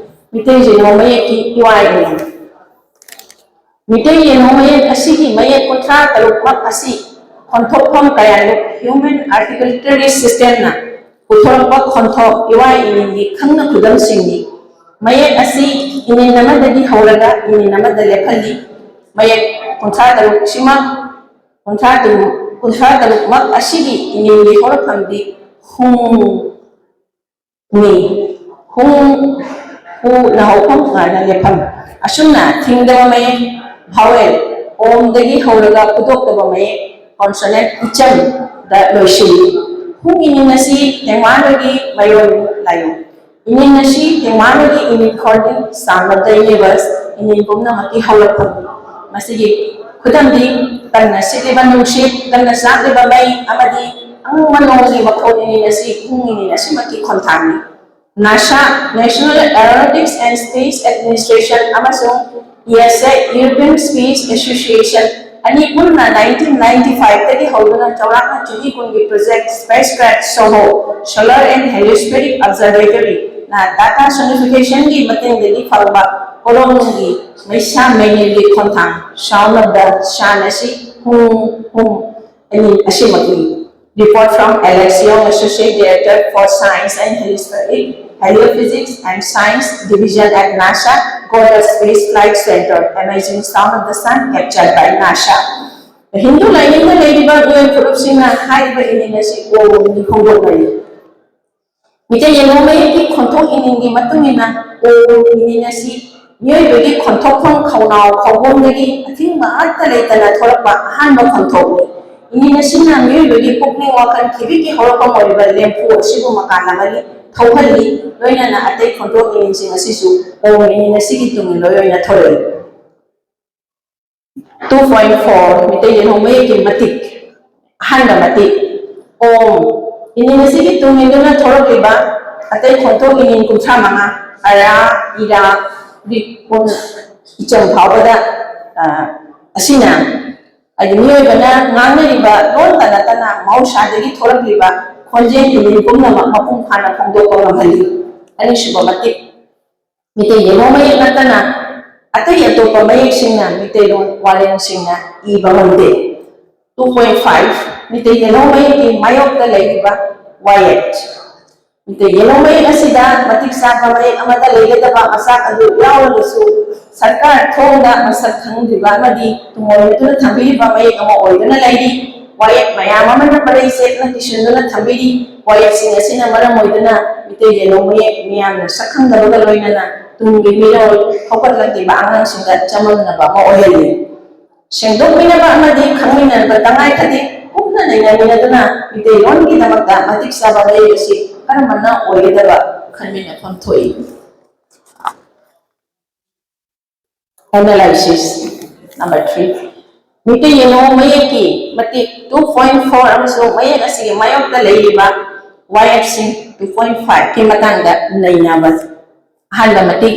Meitei ꯌꯦꯜꯍꯧ ꯃꯌꯦꯛꯀꯤ ꯏꯋꯥ ꯏꯅꯤꯡ꯫ Meitei ꯌꯦꯜꯍꯧ ꯃꯌꯦꯛ ꯑꯁꯤꯒꯤ ꯃꯌꯦꯛ ꯀꯨꯟꯊ꯭ꯔꯥ ꯇꯔꯨꯛꯃꯛ ꯑꯁꯤ ꯈꯣꯟꯊꯣꯛꯐꯝ ꯀꯌꯥꯔꯨꯛ, human articulatory systemꯅ ꯄꯨꯊꯣꯔꯛꯄ ꯈꯣꯟꯊꯣꯛ ꯏꯋꯥ ꯏꯅꯤꯡꯒꯤ ꯈꯪꯅ ꯈꯨꯗꯝꯁꯤꯡꯅꯤ꯫ ꯃꯌꯦꯛ ꯑꯁꯤ ꯏꯅꯤꯟ ꯑꯃꯗꯒꯤ ꯍꯧꯔꯒ ꯏꯅꯤꯟ ꯑꯃꯗ ꯂꯦꯞꯍꯜꯂꯤ꯫ ꯃꯌꯦꯛ ꯀꯨꯟꯊ꯭ꯔꯥ ꯇꯔꯨꯛꯁꯤꯃꯛ, ꯀꯨꯟꯊ꯭ꯔꯥ ꯇꯔꯨꯛ, ꯀꯨꯟꯊ꯭ꯔꯥ ꯇꯔꯨꯛꯃꯛ ꯑꯁꯤꯒꯤ ꯏꯅꯤꯟꯒꯤ ꯍꯧꯔꯛꯐꯝꯗꯤ ꯍꯨꯡ ꯅꯤ꯫ ꯍꯨꯡ, ꯍꯨꯅ ꯍꯧꯐꯝ, ꯉꯥꯅ ꯂꯦꯞꯐꯝ꯫ ꯑꯁꯨꯝꯅ ꯊꯤꯡꯗꯕ ꯃꯌꯦꯛ, vowel, ꯑꯣꯝꯗꯒꯤ ꯍꯧꯔꯒ ꯐꯨꯗꯣꯛꯇꯕ ꯃꯌꯦꯛ, consonant, ꯏꯆꯝꯗ ꯂꯣꯏꯁꯤꯜꯂꯤ꯫ ꯄꯨꯡ ꯏꯅꯤꯡ ꯑꯁꯤ ꯇꯦꯡꯋꯥꯟꯕꯒꯤ ꯃꯌꯣꯜ ꯂꯥꯏꯑꯣ꯫ ꯏꯅꯤꯡ ꯑꯁꯤ ꯇꯦꯡꯋꯥꯟꯕꯒꯤ ꯏꯅꯤꯡ ꯈꯣꯜꯂꯤ, Sound of the Universe, ꯏꯅꯤꯡ ꯄꯨꯝꯅꯃꯛꯀꯤ ꯍꯧꯔꯛꯐꯝ꯫ ꯃꯁꯤꯒꯤ ꯈꯨꯗꯝꯗꯤ ꯀꯟꯅ ꯁꯤꯠꯂꯤꯕ ꯅꯨꯡꯁꯤꯠ, ꯀꯟꯅ ꯆꯥꯛꯂꯤꯕ ꯃꯩ ꯑꯃꯗꯤ ꯑꯉꯝꯕ ꯅꯣꯡꯒꯤ ꯃꯈꯣꯜ ꯏꯅꯤꯡ ꯑꯁꯤ ꯄꯨꯡ ꯏꯅꯤꯡ ꯑꯁꯤꯃꯛꯀꯤ ꯈꯣꯟꯊꯥꯡꯅꯤ꯫ NASA, National Aeronautics and Space Administration, ꯑꯃꯁꯨꯡ ꯏ ꯑꯦꯁ ꯑꯦ, European Space Association, ꯑꯅꯤ ꯄꯨꯟꯅ nineteen ninety five ꯇꯒꯤ ꯍꯧꯗꯨꯅ ꯆꯥꯎꯔꯥꯛꯅ ꯆꯍꯤ ꯀꯨꯟꯒꯤ project Spacecraft SOHO, Solar and Heliospheric Observatory, ꯅ data sonification ꯒꯤ ꯃꯇꯦꯡꯗꯒꯤ ꯐꯪꯕ ꯀꯣꯂꯣꯝꯒꯤ ꯃꯩꯁꯥ ꯃꯩꯅꯤꯜꯒꯤ ꯈꯣꯟꯊꯥꯡ, Sound of the Sun, ꯑꯁꯤ ꯍꯨꯝ ꯍꯨꯝ ꯑꯅꯤ ꯑꯁꯤꯃꯛꯅꯤ꯫ Report from Alex Young, Associate Director for Science and Heliospheric, Heliophysics and Science Division at NASA, Goddard Space Flight Center, Amazing Sound of the Sun captured by NASA. Hindu ꯂꯥꯏꯅꯤꯡꯗ ꯂꯩꯔꯤꯕ ꯃꯤꯑꯣꯏ ꯐꯨꯔꯨꯞꯁꯤꯡꯅ ꯍꯥꯏꯔꯤꯕ ꯏꯅꯤꯡ ꯑꯁꯤ ꯑꯣꯝꯅꯤ ꯐꯣꯡꯗꯣꯛꯅꯔꯤ꯫ ꯃꯤꯇꯩ ꯌꯦꯜꯍꯧ ꯃꯌꯦꯛꯀꯤ ꯈꯣꯟꯊꯣꯛ ꯏꯅꯤꯡꯒꯤ ꯃꯇꯨꯡ ꯏꯟꯅ ꯑꯣꯝ ꯏꯅꯤꯡ ꯑꯁꯤ ꯃꯤꯑꯣꯏꯕꯒꯤ ꯈꯣꯟꯊꯣꯛꯐꯝ ꯈꯧꯅꯥꯎ ꯈꯧꯕꯣꯝꯗꯒꯤ ꯑꯊꯤꯡꯕ ꯑꯃꯠꯇ ꯂꯩꯇꯅ ꯊꯣꯛꯂꯛꯄ ꯑꯍꯥꯟꯕ ꯈꯣꯟꯊꯣꯛꯅꯤ꯫ ꯏꯅꯤꯡ ꯑꯁꯤꯅ ꯃꯤꯑꯣꯏꯕꯒꯤ ꯄꯨꯛꯅꯤꯡ ꯋꯥꯈꯜ ꯈꯤꯕꯤꯛꯀꯤ ꯍꯧꯔꯛꯐꯝ ꯑꯣꯏꯔꯤꯕ ꯂꯦꯝꯐꯨ ꯑꯁꯤꯕꯨ ꯃꯀꯥ ꯂꯥꯡꯍꯜꯂꯤ, ꯊꯧꯍꯜꯂꯤ, ꯂꯣꯏꯅꯅ ꯑꯇꯩ ꯈꯣꯟꯊꯣꯛ ꯏꯅꯤꯡꯁꯤꯡ ꯑꯁꯤꯁꯨ ꯑꯣꯝ ꯏꯅꯤꯡ ꯑꯁꯤꯒꯤ ꯇꯨꯡ ꯏꯂꯣꯏ ꯑꯣꯏꯅ ꯊꯣꯛꯂꯛꯏ꯫ Two point four, ꯃꯤꯇꯩ ꯌꯦꯜꯍꯧ ꯃꯌꯦꯛꯀꯤ ꯃꯇꯤꯛ, ꯑꯍꯥꯟꯕ ꯃꯇꯤꯛ, ꯑꯣꯝ꯫ ꯏꯅꯤꯡ ꯑꯁꯤꯒꯤ ꯇꯨꯡ ꯏꯟꯗꯨꯅ ꯊꯣꯛꯂꯛꯂꯤꯕ ꯑꯇꯩ ꯈꯣꯟꯊꯣꯛ ꯏꯅꯤꯡ ꯀꯨꯟꯊ꯭ꯔꯥ ꯃꯉꯥ, ꯑꯔꯥ, ꯏꯔꯥ, ꯔꯤꯛ, ꯎꯟ, ꯏꯆꯝ ꯐꯥꯎꯕꯗ, ꯑ, ꯑꯁꯤꯅ, ꯍꯥꯏꯗꯤ, ꯃꯤꯑꯣꯏꯕꯅ ꯉꯥꯡꯅꯔꯤꯕ ꯂꯣꯟꯇ ꯅꯠꯇꯅ ꯃꯍꯧꯁꯥꯗꯒꯤ ꯊꯣꯛꯂꯛꯂꯤꯕ ꯈꯣꯟꯖꯦꯜ ꯏꯅꯤꯡ ꯄꯨꯝꯅꯃꯛ ꯃꯄꯨꯡ ꯐꯥꯅ ꯐꯣꯡꯗꯣꯛꯄ ꯉꯝꯍꯜꯂꯤ꯫ ꯑꯅꯤꯁꯨꯕ ꯃꯇꯤꯛ, ꯃꯤꯇꯩ ꯌꯦꯜꯍꯧ ꯃꯌꯦꯛ ꯅꯠꯇꯅ ꯑꯇꯩ ꯑꯇꯣꯞꯄ ꯃꯌꯦꯛꯁꯤꯡꯅ ꯃꯤꯇꯩꯂꯣꯟ ꯋꯥꯔꯦꯡꯁꯤꯡꯅ ꯏꯕ ꯉꯝꯗꯦ꯫ Two point five, ꯃꯤꯇꯩ ꯌꯦꯜꯍꯧ ꯃꯌꯦꯛꯀꯤ ꯃꯥꯌꯣꯛꯇ ꯂꯩꯔꯤꯕ ꯋꯥꯌꯦꯠ꯫ ꯃꯤꯇꯩ ꯌꯦꯜꯍꯧ ꯃꯌꯦꯛ ꯑꯁꯤꯗ ꯃꯇꯤꯛ ꯆꯥꯕ ꯃꯌꯦꯛ ꯑꯃꯠꯇ ꯂꯩꯒꯗꯕ ꯃꯆꯥꯛ ꯑꯗꯨ ꯌꯥꯎꯔꯕꯁꯨ, ꯁꯔꯀꯥꯔ ꯊꯣꯡꯗ ꯃꯁꯛ ꯈꯪꯗ꯭ꯔꯤꯕ ꯑꯃꯗꯤ ꯇꯨꯡꯑꯣꯏꯅꯗꯨꯅ ꯊꯝꯕꯤꯔꯤꯕ ꯃꯌꯦꯛ ꯑꯃ ꯑꯣꯏꯗꯨꯅ ꯂꯩꯔꯤ꯫ ꯋꯥꯌꯦꯠ ꯃꯌꯥꯝ ꯑꯃꯅ ꯃꯔꯩ ꯆꯦꯠꯅ ꯀꯤꯁꯤꯟꯗꯨꯅ ꯊꯝꯕꯤꯔꯤ꯫ ꯋꯥꯌꯦꯠꯁꯤꯡ ꯑꯁꯤꯅ ꯃꯔꯝ ꯑꯣꯏꯗꯨꯅ ꯃꯤꯇꯩ ꯌꯦꯜꯍꯧ ꯃꯌꯦꯛ ꯃꯤꯌꯥꯝꯅ ꯁꯛ ꯈꯪꯗꯕꯒ ꯂꯣꯏꯅꯅ ꯇꯨꯡꯒꯤ ꯃꯤꯔꯣꯜ ꯍꯧꯒꯠꯂꯛꯂꯤꯕ ꯑꯉꯥꯡꯁꯤꯡꯗ ꯆꯃꯝꯅꯕ ꯑꯃ ꯑꯣꯏꯍꯜꯂꯤ꯫ ꯁꯦꯡꯗꯣꯛꯃꯤꯟꯅꯕ ꯑꯃꯗꯤ ꯈꯪꯃꯤꯟꯅꯕ ꯇꯉꯥꯏ ꯐꯗꯦ꯫ ꯄꯨꯟꯅ ꯅꯩꯅꯃꯤꯟꯅꯗꯨꯅ ꯃꯤꯇꯩꯂꯣꯟꯒꯤꯗꯃꯛꯇ ꯃꯇꯤꯛ ꯆꯥꯕ ꯃꯌꯦꯛ ꯑꯁꯤ ꯀꯔꯝꯕꯅ ꯑꯣꯏꯒꯗꯕ ꯈꯟꯃꯤꯟꯅꯐꯝ ꯊꯣꯛꯏ꯫ Analysis number three. ꯃꯤꯇꯩ ꯌꯦꯜꯍꯧ ꯃꯌꯦꯛꯀꯤ ꯃꯇꯤꯛ two point four ꯑꯃꯁꯨꯡ ꯃꯌꯦꯛ ꯑꯁꯤꯒꯤ ꯃꯥꯌꯣꯛꯇ ꯂꯩꯔꯤꯕ ꯋꯥꯌꯦꯠꯁꯤꯡ two point five ꯀꯤ ꯃꯇꯥꯡꯗ ꯅꯩꯅꯕ꯫ ꯑꯍꯥꯟꯕ ꯃꯇꯤꯛ,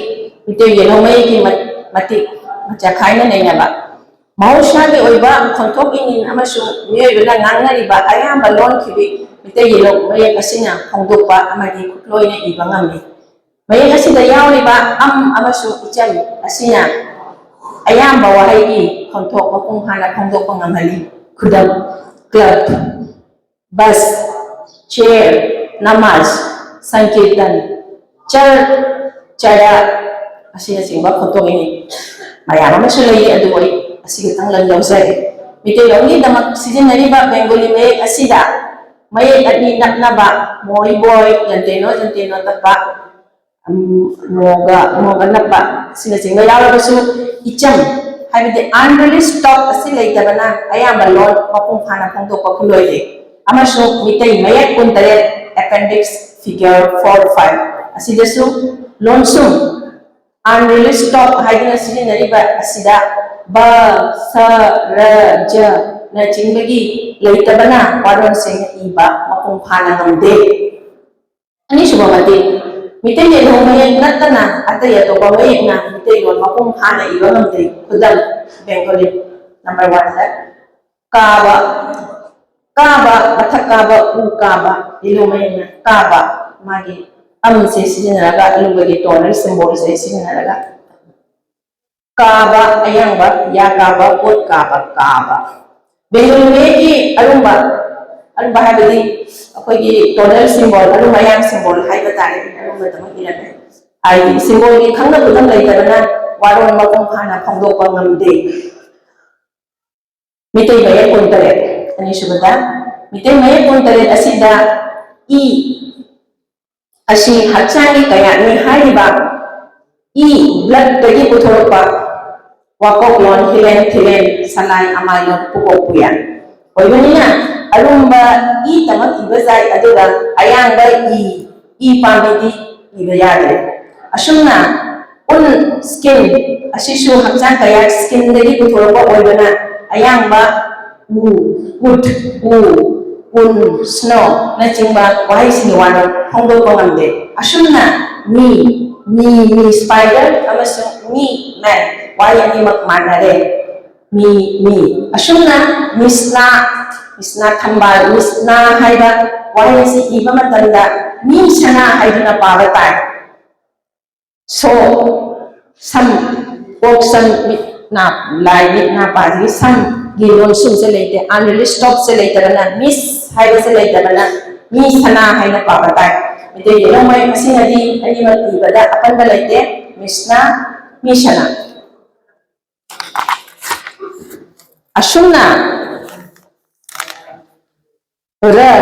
ꯃꯤꯇꯩ ꯌꯦꯜꯍꯧ ꯃꯌꯦꯛꯀꯤ ꯃ-, ꯃꯇꯤꯛ ꯆꯈꯥꯏꯅ ꯅꯩꯅꯕ꯫ ꯃꯍꯧꯁꯥꯒꯤ ꯑꯣꯏꯕ ꯈꯣꯟꯊꯣꯛ ꯏꯅꯤꯟ ꯑꯃꯁꯨꯡ ꯃꯤꯑꯣꯏꯕꯅ ꯉꯥꯡꯅꯔꯤꯕ ꯑꯌꯥꯝꯕ ꯂꯣꯟ ꯈꯤꯕꯤ ꯃꯤꯇꯩ ꯌꯦꯜꯍꯧ ꯃꯌꯦꯛ ꯑꯁꯤꯅ ꯐꯣꯡꯗꯣꯛꯄ ꯑꯃꯗꯤ ꯈꯨꯠꯂꯣꯏꯅ ꯏꯕ ꯉꯝꯃꯤ꯫ ꯃꯌꯦꯛ ꯑꯁꯤꯗ ꯌꯥꯎꯔꯤꯕ ꯑꯝ ꯑꯃꯁꯨꯡ ꯏꯆꯝ ꯑꯁꯤꯅ ꯑꯌꯥꯝꯕ ꯋꯥꯍꯩꯒꯤ ꯈꯣꯟꯊꯣꯛ ꯃꯄꯨꯡ ꯐꯥꯅ ꯐꯣꯡꯗꯣꯛꯄ ꯉꯝꯍꯜꯂꯤ꯫ ꯈꯨꯗꯝ, club, bus, chair, namaz, sankirtan, char, chara ꯑꯁꯤꯅꯆꯤꯡꯕ ꯈꯣꯟꯊꯣꯛ ꯏꯅꯤꯟ ꯃꯌꯥꯝ ꯑꯃꯁꯨ ꯂꯩꯔꯤ, ꯑꯗꯨꯕꯨ ꯑꯩ ꯑꯁꯤ ꯈꯛꯇꯪ ꯂꯧꯖꯔꯦ꯫ ꯃꯤꯇꯩꯂꯣꯟꯒꯤꯗꯃꯛ ꯁꯤꯖꯤꯟꯅꯔꯤꯕ ꯕꯦꯡꯒꯣꯂꯤ ꯃꯌꯦꯛ ꯑꯁꯤꯗ ꯃꯌꯦꯛ ꯑꯅꯤ ꯅꯞꯅꯕ, ꯃꯣꯏ ꯕꯣꯏ, ꯌꯟꯇꯦꯅꯣ ꯌꯟꯇꯦꯅꯣ ꯅꯞꯄ, ꯎꯝ, ꯃꯣꯒ, ꯃꯣꯒ ꯅꯞꯄ ꯑꯁꯤꯅꯆꯤꯡꯕ ꯌꯥꯎꯔꯕꯁꯨ, ꯏꯆꯝ ꯍꯥꯏꯕꯗꯤ unreleased talk ꯑꯁꯤ ꯂꯩꯇꯕꯅ ꯑꯌꯥꯝꯕ ꯂꯣꯟ ꯃꯄꯨꯡ ꯐꯥꯅ ꯐꯣꯡꯗꯣꯛꯄ ꯈꯨꯠꯂꯣꯏꯗꯦ꯫ ꯑꯃꯁꯨꯡ ꯃꯤꯇꯩ ꯃꯌꯦꯛ ꯀꯨꯟꯇꯔꯦꯠ, appendix figure four five ꯑꯁꯤꯗꯁꯨ ꯂꯣꯟꯁꯨꯝ unreleased talk ꯍꯥꯏꯗꯨꯅ ꯁꯤꯖꯤꯟꯅꯔꯤꯕ ꯑꯁꯤꯗ ꯕ, ꯁ, ꯔ, ꯖ ꯅꯆꯤꯡꯕꯒꯤ ꯂꯩꯇꯕꯅ ꯋꯥꯔꯣꯜꯁꯤꯡ ꯏꯕ ꯃꯄꯨꯡ ꯐꯥꯅ ꯉꯝꯗꯦ꯫ ꯑꯅꯤꯁꯨꯕ ꯃꯇꯤꯛ, ꯃꯤꯇꯩ ꯌꯦꯜꯍꯧ ꯃꯌꯦꯛ ꯅꯠꯇꯅ ꯑꯇꯩ ꯑꯇꯣꯞꯄ ꯃꯌꯦꯛꯅ ꯃꯤꯇꯩꯂꯣꯟ ꯃꯄꯨꯡ ꯐꯥꯅ ꯏꯕ ꯉꯝꯗꯦ꯫ ꯈꯨꯗꯝ, ꯕꯦꯡꯒꯣꯂꯤ꯫ Number one ꯗ ꯀꯥꯕ, ꯀꯥꯕ, ꯃꯊꯛ ꯀꯥꯕ, ꯎ ꯀꯥꯕ, ꯌꯦꯜꯍꯧ ꯃꯌꯦꯛꯅ ꯀꯥꯕ, ꯃꯥꯒꯤ ꯑꯝꯁꯦ ꯁꯤꯖꯤꯟꯅꯔꯒ, ꯑꯂꯨꯕꯒꯤ tonal symbol ꯁꯦ ꯁꯤꯖꯤꯟꯅꯔꯒ꯫ ꯀꯥꯕ, ꯑꯌꯥꯡꯕ, ꯌꯥ ꯀꯥꯕ, ꯄꯣꯠ ꯀꯥꯕ, ꯀꯥꯕ꯫ ꯕꯦꯡꯒꯣꯂꯤ ꯃꯌꯦꯛꯀꯤ ꯑꯔꯨꯝꯕ, ꯑꯔꯨꯝꯕ ꯍꯥꯏꯕꯗꯤ ꯑꯩꯈꯣꯏꯒꯤ tonal symbol, ꯑꯔꯨꯝ ꯑꯌꯥꯡ symbol ꯍꯥꯏꯕ ꯇꯥꯔꯦ, ꯑꯔꯨꯝꯕꯗꯃꯛ ꯏꯔꯝꯃꯦ꯫ ꯍꯥꯏꯗꯤ symbol ꯒꯤ ꯈꯪꯅ ꯈꯨꯗꯝ ꯂꯩꯇꯕꯅ ꯋꯥꯔꯣꯜ ꯃꯄꯨꯡ ꯐꯥꯅ ꯐꯣꯡꯗꯣꯛꯄ ꯉꯝꯗꯦ꯫ ꯃꯤꯇꯩ ꯃꯌꯦꯛ ꯀꯨꯟꯇꯔꯦꯠ, ꯑꯅꯤꯁꯨꯕꯗ, ꯃꯤꯇꯩ ꯃꯌꯦꯛ ꯀꯨꯟꯇꯔꯦꯠ ꯑꯁꯤꯗ ꯏ ꯑꯁꯤ ꯍꯛꯆꯥꯡꯒꯤ ꯀꯌꯥꯠꯅꯤ ꯍꯥꯏꯔꯤꯕ ꯏ, blood ꯇꯒꯤ ꯄꯨꯊꯣꯔꯛꯄ ꯋꯥꯀꯣꯛꯂꯣꯟ, ꯍꯤꯂꯦꯟ, ꯊꯤꯂꯦꯟ, ꯁꯂꯥꯏ, ꯑꯃꯥꯏꯂꯣꯟ, ꯄꯨꯀꯣꯛ, ꯄꯨꯌꯥꯟ꯫ ꯑꯣꯏꯕꯅꯤꯅ ꯑꯔꯨꯝꯕ ꯏ ꯇꯃꯛ ꯏꯕ ꯌꯥꯏ, ꯑꯗꯨꯒ ꯑꯌꯥꯡꯕ ꯏ, ꯏ ꯄꯥꯝꯕꯤꯗꯤ ꯏꯕ ꯌꯥꯗ꯭ꯔꯦ꯫ ꯑꯁꯨꯝꯅ ꯎꯟ, skin, ꯑꯁꯤꯁꯨ ꯍꯛꯆꯥꯡ ꯀꯌꯥꯠ, skinꯗꯒꯤ ꯄꯨꯊꯣꯔꯛꯄ ꯑꯣꯏꯕꯅ ꯑꯌꯥꯡꯕ ꯎ, wood, ꯎ, ꯎꯟ, snow ꯅꯆꯤꯡꯕ ꯋꯥꯍꯩꯁꯤꯡꯒꯤ ꯋꯥꯔꯣꯜ ꯐꯣꯡꯗꯣꯛꯄ ꯉꯝꯗꯦ꯫ ꯑꯁꯨꯝꯅ ꯃꯤ, ꯃꯤ, ꯃꯤ, spider ꯑꯃꯁꯨꯡ ꯃꯤ, man, ꯋꯥꯍꯩ ꯑꯅꯤꯃꯛ ꯃꯥꯟꯅꯔꯦ꯫ ꯃꯤ, ꯃꯤ꯫ ꯑꯁꯨꯝꯅ ꯃꯤꯁꯅꯥ, ꯃꯤꯁꯅꯥ ꯊꯝꯕꯥꯜ, ꯃꯤꯁꯅꯥ ꯍꯥꯏꯕ ꯋꯥꯍꯩ ꯑꯁꯤ ꯏꯕ ꯃꯇꯝꯗ ꯃꯤ ꯁꯅꯥ ꯍꯥꯏꯗꯨꯅ ꯄꯥꯕ ꯇꯥꯏ꯫ ꯁꯣ, ꯁꯝ, ꯀꯣꯛ, ꯁꯝ, ꯃꯤꯠ, ꯅꯥ, ꯂꯥꯏ, ꯃꯤꯠ, ꯅꯥ, ꯄꯥꯁꯤꯒꯤ ꯁꯝꯒꯤ ꯂꯣꯟꯁꯨꯡꯁꯦ ꯂꯩꯇꯦ꯫ ꯑꯟ ꯔꯤꯂꯤꯁ ꯁ꯭ꯇꯣꯞꯁꯦ ꯂꯩꯇꯕꯅ, ꯃꯤꯁ ꯍꯥꯏꯕꯁꯦ ꯂꯩꯇꯕꯅ ꯃꯤ ꯁꯅꯥ ꯍꯥꯏꯅ ꯄꯥꯕ ꯇꯥꯏ꯫ ꯃꯩꯇꯩ ꯌꯦꯜꯍꯧꯉꯩ ꯑꯁꯤꯅꯗꯤ ꯑꯅꯤꯃꯛ ꯏꯕꯗ ꯑꯄꯟꯕ ꯂꯩꯇꯦ꯫ ꯃꯤꯁꯅꯥ, ꯃꯤ ꯁꯅꯥ꯫ ꯑꯁꯨꯝꯅ ꯔ,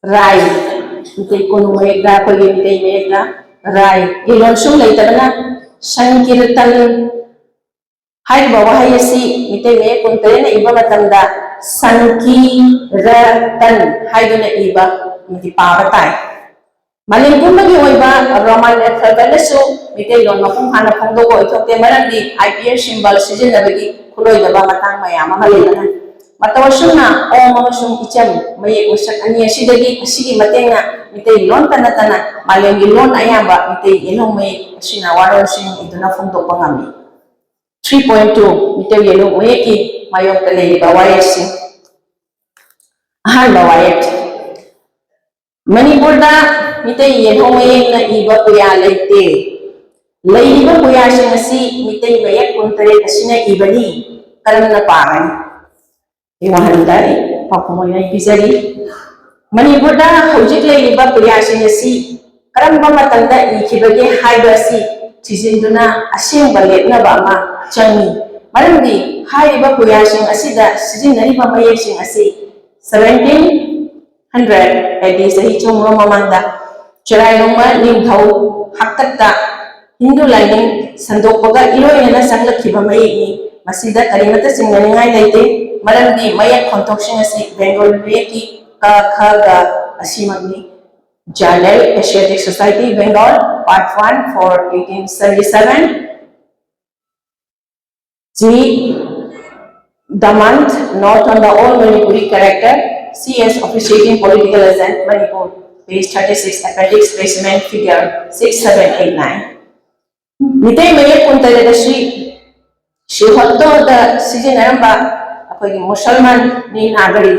ꯔꯥꯏ, ꯃꯩꯇꯩ ꯀꯣꯅꯨꯡ ꯃꯌꯦꯛꯇ, ꯑꯩꯈꯣꯏꯒꯤ ꯃꯩꯇꯩ ꯃꯌꯦꯛꯇ ꯔꯥꯏ, ꯏꯔꯣꯟ ꯁꯨꯝ ꯂꯩꯇꯕꯅ ꯁꯟꯀꯤꯔꯇꯟ ꯍꯥꯏꯔꯤꯕ ꯋꯥꯍꯩ ꯑꯁꯤ ꯃꯩꯇꯩ ꯃꯌꯦꯛ ꯀꯨꯟꯇꯔꯦꯠꯅ ꯏꯕ ꯃꯇꯝꯗ ꯁꯟꯀꯤ ꯔꯇꯟ ꯍꯥꯏꯗꯨꯅ ꯏꯕ ꯑꯃꯗꯤ ꯄꯥꯕ ꯇꯥꯏ꯫ ꯃꯥꯂꯦꯝ ꯄꯨꯝꯕꯒꯤ ꯑꯣꯏꯕ ꯔꯣꯃꯥꯟ alphabetꯅꯁꯨ ꯃꯩꯇꯩꯂꯣꯟ ꯃꯄꯨꯡ ꯐꯥꯅ ꯐꯣꯡꯗꯣꯛꯄ ꯑꯣꯏꯊꯣꯛꯇꯦ, ꯃꯔꯝꯗꯤ I P A symbol ꯁꯤꯖꯤꯟꯅꯕꯒꯤ ꯈꯨꯠꯂꯣꯏꯗꯕ ꯃꯇꯥꯡ ꯃꯌꯥꯝ ꯑꯃ ꯂꯩꯕꯅ꯫ ꯃꯇꯧ ꯑꯁꯨꯝꯅ ꯑꯣꯝ ꯑꯃꯁꯨꯡ ꯏꯆꯝ ꯃꯌꯦꯛ ꯃꯁꯛ ꯑꯅꯤ ꯑꯁꯤꯗꯒꯤ, ꯑꯁꯤꯒꯤ ꯃꯇꯦꯡꯅ ꯃꯩꯇꯩꯂꯣꯟꯇ ꯅꯠꯇꯅ ꯃꯥꯂꯦꯝꯒꯤ ꯂꯣꯟ ꯑꯌꯥꯝꯕ ꯃꯩꯇꯩ ꯌꯦꯜꯍꯧ ꯃꯌꯦꯛ ꯑꯁꯤꯅ ꯋꯥꯔꯣꯜꯁꯤꯡ ꯏꯗꯨꯅ ꯐꯣꯡꯗꯣꯛꯄ ꯉꯝꯃꯤ꯫ Three point two, ꯃꯩꯇꯩ ꯌꯦꯜꯍꯧ ꯃꯌꯦꯛꯀꯤ ꯃꯥꯌꯣꯛꯇ ꯂꯩꯔꯤꯕ ꯋꯥꯌꯦꯜꯁꯤꯡ꯫ ꯑꯍꯥꯟꯕ ꯋꯥꯌꯦꯜ꯫ ꯃꯅꯤꯄꯨꯔꯗ ꯃꯤꯇꯩ ꯌꯦꯜꯍꯧ ꯃꯌꯦꯛꯅ ꯏꯕ ꯄꯨꯌꯥ ꯂꯩꯇꯦ꯫ ꯂꯩꯔꯤꯕ ꯄꯨꯌꯥꯁꯤꯡ ꯑꯁꯤ ꯃꯤꯇꯩ ꯃꯌꯦꯛ ꯀꯨꯟꯇꯔꯦꯠ ꯑꯁꯤꯅ ꯏꯕꯅꯤ꯫ ꯀꯔꯝꯅ ꯄꯥꯒꯅꯤ? ꯑꯩ ꯋꯥꯍꯪꯗ ꯑꯩ ꯄꯥꯎꯈꯨꯝ ꯑꯣꯏꯅ ꯑꯩ ꯄꯤꯖꯔꯤ꯫ ꯃꯅꯤꯄꯨꯔꯗ ꯍꯧꯖꯤꯛ ꯂꯩꯔꯤꯕ ꯄꯨꯌꯥꯁꯤꯡ ꯑꯁꯤ ꯀꯔꯝꯕ ꯃꯇꯝꯗ ꯏꯈꯤꯕꯒꯦ ꯍꯥꯏꯕ ꯑꯁꯤ ꯊꯤꯖꯤꯟꯗꯨꯅ ꯑꯁꯦꯡꯕ ꯂꯦꯞꯅꯕ ꯑꯃ ꯆꯪꯏ꯫ ꯃꯔꯝꯗꯤ ꯍꯥꯏꯔꯤꯕ ꯄꯨꯌꯥꯁꯤꯡ ꯑꯁꯤꯗ ꯁꯤꯖꯤꯟꯅꯔꯤꯕ ꯃꯌꯦꯛꯁꯤꯡ ꯑꯁꯤ seventeen hundred A D, ꯆꯍꯤ ꯆꯍꯨꯝꯔꯣꯝ ꯃꯃꯥꯡꯗ ꯆꯔꯥꯏꯔꯣꯡꯕ ꯅꯤꯡꯊꯧ ꯍꯥꯛꯇꯛꯇ ꯍꯤꯟꯗꯨ ꯂꯥꯏꯅꯤꯡ ꯁꯟꯗꯣꯛꯄꯒ ꯏꯔꯣꯏꯅꯅ ꯆꯪꯂꯛꯈꯤꯕ ꯃꯌꯦꯛꯅꯤ꯫ ꯃꯁꯤꯗ ꯀꯔꯤꯃꯠꯇ ꯆꯤꯡꯅꯅꯤꯡꯉꯥꯏ ꯂꯩꯇꯦ, ꯃꯔꯝꯗꯤ ꯃꯌꯦꯛ ꯈꯣꯟꯊꯣꯛꯁꯤꯡ ꯑꯁꯤ ꯕꯦꯡꯒꯣꯂꯤ ꯃꯌꯦꯛꯀꯤ ꯀ, ꯈ, ꯒ ꯑꯁꯤꯃꯛꯅꯤ꯫ Journal Asiatic Society Bengal, Part one for eighteen seventy-seven. G, the month, not on the all Manipuri character, C S officiating political agent, Manipur, page thirty-six, appendix, specimen figure six seven eight nine. Meitei ꯃꯌꯦꯛ ꯀꯨꯟꯇꯔꯦꯠ ꯑꯁꯤ ꯁꯤꯍꯣꯠꯇꯣꯗ ꯁꯤꯖꯤꯟꯅꯔꯝꯕ ꯑꯩꯈꯣꯏꯒꯤ ꯃꯨꯁꯜꯃꯥꯟ ꯅꯤ ꯅꯥꯒꯔꯤ,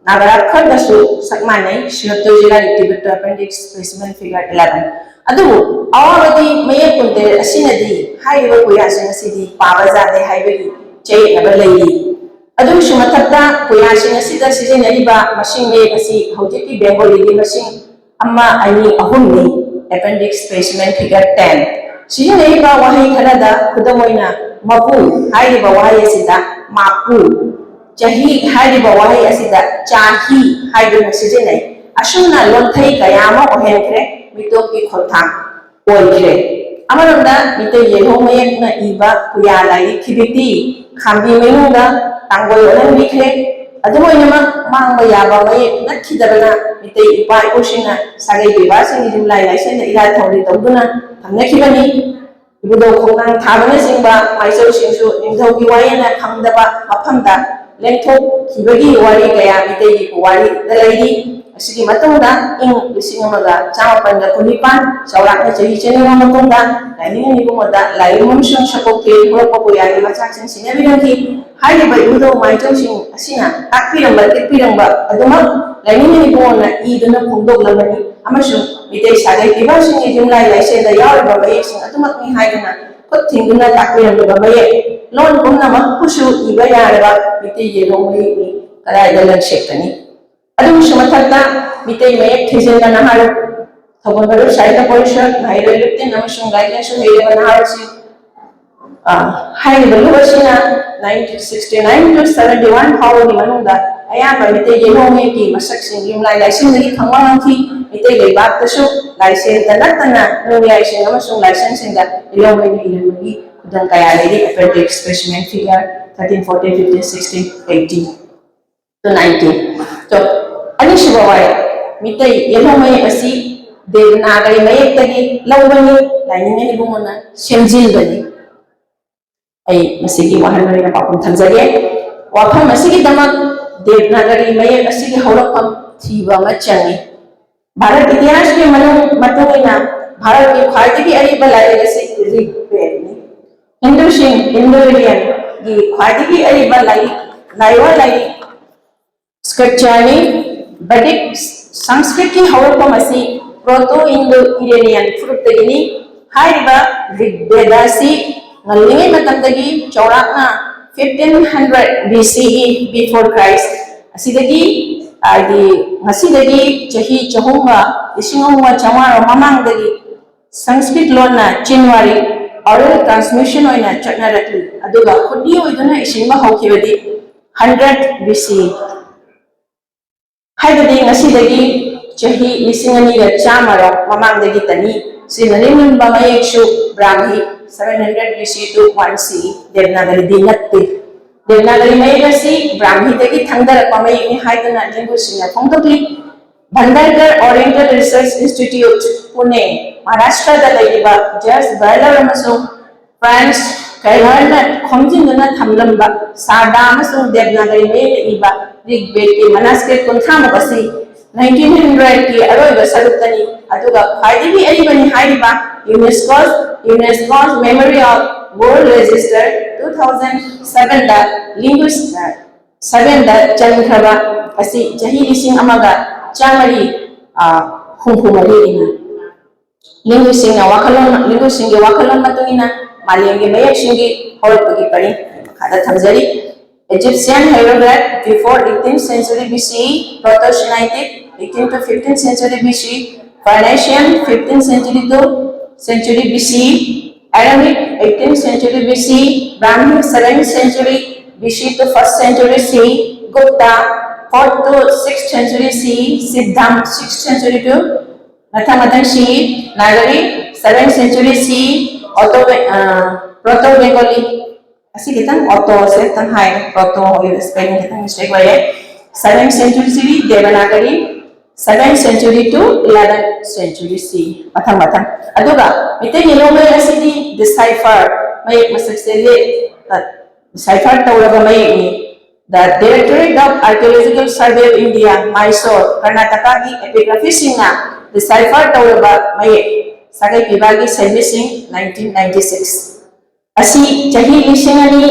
ꯅꯥꯒꯔꯥ ꯈꯔꯗꯁꯨ ꯁꯛ ꯃꯥꯟꯅꯩ꯫ ꯁꯤꯍꯣꯠꯇꯣ ꯖꯤꯂꯥꯒꯤ ꯇꯤꯕꯦꯠꯇ appendix, specimen figure eleven꯫ ꯑꯗꯨꯕꯨ ꯑꯋꯥꯕꯗꯤ ꯃꯌꯦꯛ ꯀꯨꯟꯇꯔꯦꯠ ꯑꯁꯤꯅꯗꯤ ꯍꯥꯏꯔꯤꯕ ꯀꯨꯌꯥꯁꯤꯡ ꯑꯁꯤꯗꯤ ꯄꯥꯕ ꯌꯥꯗꯦ ꯍꯥꯏꯕꯒꯤ ꯆꯌꯦꯠꯅꯕ ꯂꯩꯔꯤ꯫ ꯑꯗꯨꯒꯤꯁꯨ ꯃꯊꯛꯇ ꯀꯨꯌꯥꯁꯤꯡ ꯑꯁꯤꯗ ꯁꯤꯖꯤꯟꯅꯔꯤꯕ ꯃꯁꯤꯡ ꯃꯌꯦꯛ ꯑꯁꯤ ꯍꯧꯖꯤꯛꯀꯤ ꯕꯦꯡꯒꯣꯂꯤꯒꯤ ꯃꯁꯤꯡ ꯑꯃ, ꯑꯅꯤ, ꯑꯍꯨꯝꯅꯤ꯫ Appendix, specimen figure ten꯫ ꯁꯤꯖꯤꯟꯅꯔꯤꯕ ꯋꯥꯍꯩ ꯈꯔꯗ ꯈꯨꯗꯝ ꯑꯣꯏꯅ ꯃꯄꯨ ꯍꯥꯏꯔꯤꯕ ꯋꯥꯍꯩ ꯑꯁꯤꯗ ꯃꯥꯄꯨ, ꯆꯍꯤ ꯍꯥꯏꯔꯤꯕ ꯋꯥꯍꯩ ꯑꯁꯤꯗ ꯆꯥꯍꯤ ꯍꯥꯏꯗꯨꯅ ꯁꯤꯖꯤꯟꯅꯩ꯫ ꯑꯁꯨꯝꯅ ꯂꯣꯟꯊꯩ ꯀꯌꯥ ꯑꯃ ꯑꯣꯏꯍꯟꯈ꯭ꯔꯦ, ꯃꯤꯇꯣꯞꯀꯤ ꯈꯣꯡꯊꯥꯡ ꯑꯣꯏꯈ꯭ꯔꯦ꯫ ꯑꯃꯔꯣꯝꯗ ꯃꯤꯇꯩ ꯌꯦꯜꯍꯧ ꯃꯌꯦꯛꯅ ꯏꯕ ꯀꯨꯌꯥ ꯂꯥꯏꯔꯤꯛ ꯈꯤꯕꯤꯛꯇꯤ ꯈꯥꯝꯕꯤ ꯃꯅꯨꯡꯗ ꯇꯥꯡꯒꯣꯏ ꯑꯣꯜꯍꯟꯕꯤꯈ꯭ꯔꯦ꯫ ꯑꯗꯨꯝ ꯑꯣꯏꯅꯃꯛ ꯃꯥꯡꯕ ꯌꯥꯕ ꯃꯌꯦꯛ ꯅꯠꯈꯤꯗꯕꯅ ꯃꯤꯇꯩ ꯏꯄꯥ ꯏꯄꯨꯁꯤꯡꯅ ꯁꯥꯒꯩ ꯄꯤꯕꯥꯁꯤꯡꯒꯤ ꯌꯨꯝꯂꯥꯏ ꯂꯥꯏꯁꯪꯗ ꯏꯔꯥꯠ ꯊꯧꯔꯤ ꯇꯧꯗꯨꯅ ꯊꯝꯅꯈꯤꯕꯅꯤ꯫ ꯏꯕꯨꯙꯧ ꯈꯣꯡꯅꯥꯡ ꯊꯥꯕꯅꯆꯤꯡꯕ ꯃꯥꯏꯆꯧꯁꯤꯡꯁꯨ ꯅꯤꯡꯊꯧꯒꯤ ꯋꯥꯌꯦꯜꯅ ꯐꯪꯗꯕ ꯃꯐꯝꯗ ꯂꯦꯡꯊꯣꯛꯈꯤꯕꯒꯤ ꯋꯥꯔꯤ ꯀꯌꯥ ꯃꯤꯇꯩꯒꯤ ꯄꯨꯋꯥꯔꯤꯗ ꯂꯩꯔꯤ꯫ ꯑꯁꯤꯒꯤ ꯃꯇꯨꯡꯗ ꯏꯪ ꯂꯤꯁꯤꯡ ꯑꯃꯒ ꯆꯥꯃꯥꯄꯟꯒ ꯀꯨꯟꯅꯤꯄꯥꯟ, ꯆꯥꯎꯔꯥꯛꯅ ꯆꯍꯤ ꯆꯅꯤ ꯃꯇꯨꯡꯗ, ꯂꯥꯏꯅꯤꯡ ꯏꯕꯨꯡꯉꯣꯗ ꯂꯥꯏꯔꯤꯛ ꯑꯃꯁꯨꯡ ꯁꯄꯣꯛꯀꯤ ꯍꯧꯔꯛꯄ ꯀꯌꯥꯒꯤ ꯃꯆꯥꯛꯁꯤꯡ ꯁꯤꯟꯅꯕꯤꯔꯝꯈꯤ꯫ ꯍꯥꯏꯔꯤꯕ ꯏꯕꯨꯙꯧ ꯃꯥꯏꯆꯧꯁꯤꯡ ꯑꯁꯤꯅ ꯇꯥꯛꯄꯤꯔꯝꯕ ꯇꯦꯛꯄꯤꯔꯝꯕ ꯑꯗꯨꯃꯛ ꯂꯥꯏꯅꯤꯡ ꯏꯕꯨꯡꯉꯣꯅ ꯏꯗꯨꯅ ꯐꯣꯡꯗꯣꯛꯂꯝꯕꯅꯤ ꯑꯃꯁꯨꯡ ꯃꯤꯇꯩ ꯁꯥꯒꯩ ꯄꯤꯕꯥꯁꯤꯡꯒꯤ ꯌꯨꯝꯂꯥꯏ ꯂꯥꯏꯁꯦꯜꯗ ꯌꯥꯎꯔꯤꯕ ꯃꯌꯦꯛꯁꯤꯡ ꯑꯗꯨꯃꯛꯅꯤ ꯍꯥꯏꯗꯨꯅ ꯈꯨꯠ ꯊꯤꯡꯗꯨꯅ ꯇꯥꯛꯄꯤꯔꯝꯂꯤꯕ ꯃꯌꯦꯛ꯫ ꯂꯣꯟ ꯄꯨꯝꯅꯃꯛꯄꯨꯁꯨ ꯏꯕ ꯌꯥꯔꯕ ꯃꯤꯇꯩ ꯌꯦꯜꯍꯧ ꯃꯌꯦꯛꯅꯤ꯫ ꯀꯗꯥꯏꯗ ꯂꯟ ꯁꯦꯠꯀꯅꯤ? ꯑꯗꯨꯒꯤꯁꯨ ꯃꯊꯛꯇ ꯃꯤꯇꯩ ꯃꯌꯦꯛ ꯊꯤꯖꯤꯟꯕ ꯅꯍꯥꯔꯣꯜ, ꯊꯧꯒꯜ ꯃꯔꯨꯞ ꯁꯥꯍꯤꯇ꯭ꯌ ꯄꯔꯤꯁꯠ, ꯃꯍꯩꯔꯣꯏ ꯂꯨꯞꯇꯤꯟ ꯑꯃꯁꯨꯡ ꯂꯥꯏꯔꯤꯛ ꯂꯥꯏꯁꯨ ꯍꯩꯔꯕ ꯅꯍꯥꯔꯣꯜꯁꯤꯡ, ꯑ, ꯍꯥꯏꯔꯤꯕ ꯂꯨꯞ ꯑꯁꯤꯅ nineteen sixty-nine to seventy-one ꯐꯥꯎꯕꯒꯤ ꯃꯅꯨꯡꯗ ꯑꯌꯥꯝꯕ ꯃꯤꯇꯩ ꯌꯦꯜꯍꯧ ꯃꯌꯦꯛꯀꯤ ꯃꯁꯛꯁꯤꯡ ꯌꯨꯝꯂꯥꯏ ꯂꯥꯏꯁꯪꯗꯒꯤ ꯈꯪꯕ ꯉꯝꯈꯤ꯫ ꯃꯤꯇꯩ ꯂꯩꯕꯥꯛꯇꯁꯨ ꯂꯥꯏꯁꯦꯜꯗ ꯅꯠꯇꯅ ꯅꯨꯡꯌꯥꯏꯁꯤꯡ ꯑꯃꯁꯨꯡ ꯂꯥꯏꯁꯪꯁꯤꯡꯗ ꯌꯦꯜꯍꯧ ꯃꯌꯦꯛꯅ ꯏꯔꯝꯕꯒꯤ ꯈꯨꯗꯝ ꯀꯌꯥ ꯂꯩꯔꯤ꯫ Appendix, specimen figure thirteen, fourteen, fifteen, sixteen, eighteen to nineteen꯫ So, ꯑꯅꯤꯁꯨꯕ ꯋꯥꯔꯦꯞ, ꯃꯤꯇꯩ ꯌꯦꯜꯍꯧ ꯃꯌꯦꯛ ꯑꯁꯤ ꯗꯦꯕꯅꯥꯒꯔꯤ ꯃꯌꯦꯛꯇꯒꯤ ꯂꯧꯕꯅꯤ, ꯂꯥꯏꯅꯤꯡꯉꯩ ꯏꯕꯨꯡꯉꯣꯅ ꯁꯦꯝꯖꯤꯟꯕꯅꯤ꯫ ꯑꯩ ꯃꯁꯤꯒꯤ ꯋꯥꯍꯟ ꯑꯣꯏꯅ ꯄꯥꯎꯈꯨꯝ ꯊꯝꯖꯒꯦ꯫ ꯋꯥꯐꯝ ꯑꯁꯤꯒꯤꯗꯃꯛ ꯗꯦꯕꯅꯥꯒꯔꯤ ꯃꯌꯦꯛ ꯑꯁꯤꯒꯤ ꯍꯧꯔꯛꯐꯝ ꯊꯤꯕ ꯑꯃ ꯆꯪꯏ꯫ ꯚꯥꯔꯠ ꯏꯇꯤꯍꯥꯁꯀꯤ ꯃꯅꯨꯡ ꯃꯇꯨꯡ ꯏꯟꯅ ꯚꯥꯔꯠꯀꯤ ꯈ꯭ꯋꯥꯏꯗꯒꯤ ꯑꯔꯤꯕ ꯂꯥꯏꯔꯤꯛ ꯑꯁꯤ ꯔꯤꯛ ꯕꯦꯗꯅꯤ꯫ ꯍꯤꯟꯗꯨꯁꯤꯡ, ꯏꯟꯗꯣ ꯑꯦꯔꯤꯌꯟꯒꯤ ꯈ꯭ꯋꯥꯏꯗꯒꯤ ꯑꯔꯤꯕ ꯂꯥꯏꯔꯤꯛ, ꯂꯥꯏꯋꯥ ꯂꯥꯏꯔꯤꯛ ꯁ꯭ꯀ꯭ꯔꯤꯞꯆꯔꯅꯤ꯫ ꯚꯦꯗꯤꯛ ꯁꯪꯁꯀ꯭ꯔꯤꯠꯀꯤ ꯍꯧꯔꯛꯐꯝ ꯑꯁꯤ ꯄ꯭ꯔꯣꯇꯣ ꯏꯟꯗꯣ ꯏꯔꯦꯅꯤꯌꯟ ꯐꯨꯔꯨꯞꯇꯒꯤꯅꯤ꯫ ꯍꯥꯏꯔꯤꯕ ꯔꯤꯛ ꯕꯦꯗ ꯑꯁꯤ ꯉꯜꯂꯤꯉꯩ ꯃꯇꯝꯗꯒꯤ ꯆꯥꯎꯔꯥꯛꯅ fifteen hundred B C E, before Christ, ꯑꯁꯤꯗꯒꯤ, ꯍꯥꯏꯗꯤ, ꯉꯁꯤꯗꯒꯤ ꯆꯍꯤ ꯆꯍꯨꯝꯒ, ꯂꯤꯁꯤꯡ ꯑꯍꯨꯝꯒ ꯆꯥꯝꯃꯉꯥ ꯃꯃꯥꯡꯗꯒꯤ ꯁꯪꯁꯀ꯭ꯔꯤꯠ ꯂꯣꯟꯅ ꯆꯤꯟꯋꯥꯔꯤ, oral transmission, ꯑꯣꯏꯅ ꯆꯠꯅꯔꯛꯂꯤ, ꯑꯗꯨꯒ ꯈꯨꯠꯏ ꯑꯣꯏꯗꯨꯅ ꯏꯁꯤꯟꯕ ꯍꯧꯈꯤꯕꯗꯤ hundred B C E꯫ ꯍꯥꯏꯕꯗꯤ ꯉꯁꯤꯗꯒꯤ ꯆꯍꯤ ꯂꯤꯁꯤꯡ ꯑꯅꯤꯒ ꯆꯥꯝꯃꯔꯣꯝ ꯃꯃꯥꯡꯗꯒꯤꯇꯅꯤ꯫ ꯁꯤ ꯅꯔꯤꯡꯂꯝꯕ ꯃꯌꯦꯛꯁꯨ ꯕ꯭ꯔꯥꯍꯃꯤ, seven hundred B C to one C E, ꯗꯦꯕꯅꯥꯒꯔꯤꯗꯤ ꯅꯠꯇꯦ꯫ ꯗꯦꯕꯅꯥꯒꯔꯤ ꯃꯌꯦꯛ ꯑꯁꯤ ꯕ꯭ꯔꯥꯍꯃꯤꯗꯒꯤ ꯊꯪꯗꯔꯛꯄ ꯃꯌꯦꯛꯅꯤ ꯍꯥꯏꯗꯨꯅ ꯂꯤꯡꯒꯨꯁꯤꯡꯅ ꯐꯣꯡꯗꯣꯛꯂꯤ꯫ Bhandarkar Oriental Research Institute, Pune, ꯃꯍꯥꯔꯥꯁꯇ꯭ꯔꯗ ꯂꯩꯔꯤꯕ ꯖꯣꯔꯖ ꯕꯔꯂꯔ ꯑꯃꯁꯨꯡ ꯐ꯭ꯔꯥꯟꯁ ꯀꯩꯂꯔꯅ ꯈꯣꯝꯖꯤꯟꯗꯨꯅ ꯊꯝꯂꯝꯕ ꯁꯥꯔꯗꯥ ꯑꯃꯁꯨꯡ ꯗꯦꯕꯅꯥꯒꯔꯤ ꯃꯌꯦꯛꯅ ꯏꯕ ꯔꯤꯛ ꯕꯦꯗꯀꯤ ꯃꯅꯥꯁꯀ꯭ꯔꯤꯠ ꯀꯨꯟꯊ꯭ꯔꯥꯃꯨꯛ ꯑꯁꯤ nineteen hundred ꯀꯤ ꯑꯔꯣꯏꯕ ꯁꯔꯨꯛꯇꯅꯤ, ꯑꯗꯨꯒ ꯈ꯭ꯋꯥꯏꯗꯒꯤ ꯑꯔꯤꯕꯅꯤ ꯍꯥꯏꯔꯤꯕ Unesco, Unesco's Memory of World Register two thousand seven ꯗ ꯂꯤꯡꯒꯨꯁ-, seven ꯗ ꯆꯟꯈ꯭ꯔꯕ ꯑꯁꯤ ꯆꯍꯤ ꯂꯤꯁꯤꯡ ꯑꯃꯒ ꯆꯥꯃꯔꯤ, ꯑ, ꯍꯨꯝꯐꯨ ꯃꯔꯤꯅꯤ꯫ ꯂꯤꯡꯒꯨꯁꯤꯡꯅ ꯋꯥꯈꯜꯂꯣꯟ, ꯂꯤꯡꯒꯨꯁꯤꯡꯒꯤ ꯋꯥꯈꯜꯂꯣꯟ ꯃꯇꯨꯡ ꯏꯟꯅ ꯃꯥꯂꯦꯝꯒꯤ ꯃꯌꯦꯛꯁꯤꯡꯒꯤ ꯍꯧꯔꯛꯄꯒꯤ ꯄꯔꯤꯡ ꯃꯈꯥꯗ ꯊꯝꯖꯔꯤ꯫ Egyptian hieroglyph before eighteenth century B C E, Proto-Semitic eighteen to fifteenth century B C E, Phoenician fifteenth century to century B C E, Aramaic eighteenth century B C E, Brahmi seventh century B C to first century C E, Gupta fourth to sixth century C E, Siddham sixth century to ꯃꯊꯪ ꯃꯊꯪ ꯁꯤ ꯅꯥꯒꯔꯤ, seventh century C E, Otto-, ꯑ, Proto Bengali ꯑꯁꯤ ꯈꯤꯇꯪ, ꯑꯣꯇꯣꯁꯦ ꯈꯤꯇꯪ ꯍꯥꯏ, ꯄ꯭ꯔꯣꯇꯣ ꯍꯣꯏ spelling ꯈꯤꯇꯪ mistake ꯑꯣꯏꯔꯦ꯫ Seventh century Devanagari, seventh century to eleventh century C, ꯃꯊꯪ ꯃꯊꯪ꯫ ꯑꯗꯨꯒ ꯃꯤꯇꯩ ꯌꯦꯜꯍꯧ ꯃꯌꯦꯛ ꯑꯁꯤꯗꯤ ꯗꯤꯁꯥꯏꯐꯔ, ꯃꯌꯦꯛ ꯃꯁꯛꯁꯦ ꯂꯦ-, ꯑ, ꯗꯤꯁꯥꯏꯐꯔ ꯇꯧꯔꯕ ꯃꯌꯦꯛꯅꯤ꯫ The Directorate of Archaeological Survey of India, Mysore, ꯀꯔꯅꯥꯇꯀꯥꯒꯤ ꯑꯦꯄꯤꯒ꯭ꯔꯥꯐꯤꯁꯤꯡꯅ ꯗꯤꯁꯥꯏꯐꯔ ꯇꯧꯔꯕ ꯃꯌꯦꯛ, ꯁꯥꯒꯩ ꯄꯤꯕꯥꯒꯤ ꯁꯦꯟꯃꯤꯠꯁꯤꯡ, nineteen ninety six꯫ ꯑꯁꯤ ꯆꯍꯤ ꯂꯤꯁꯤꯡ ꯑꯅꯤ,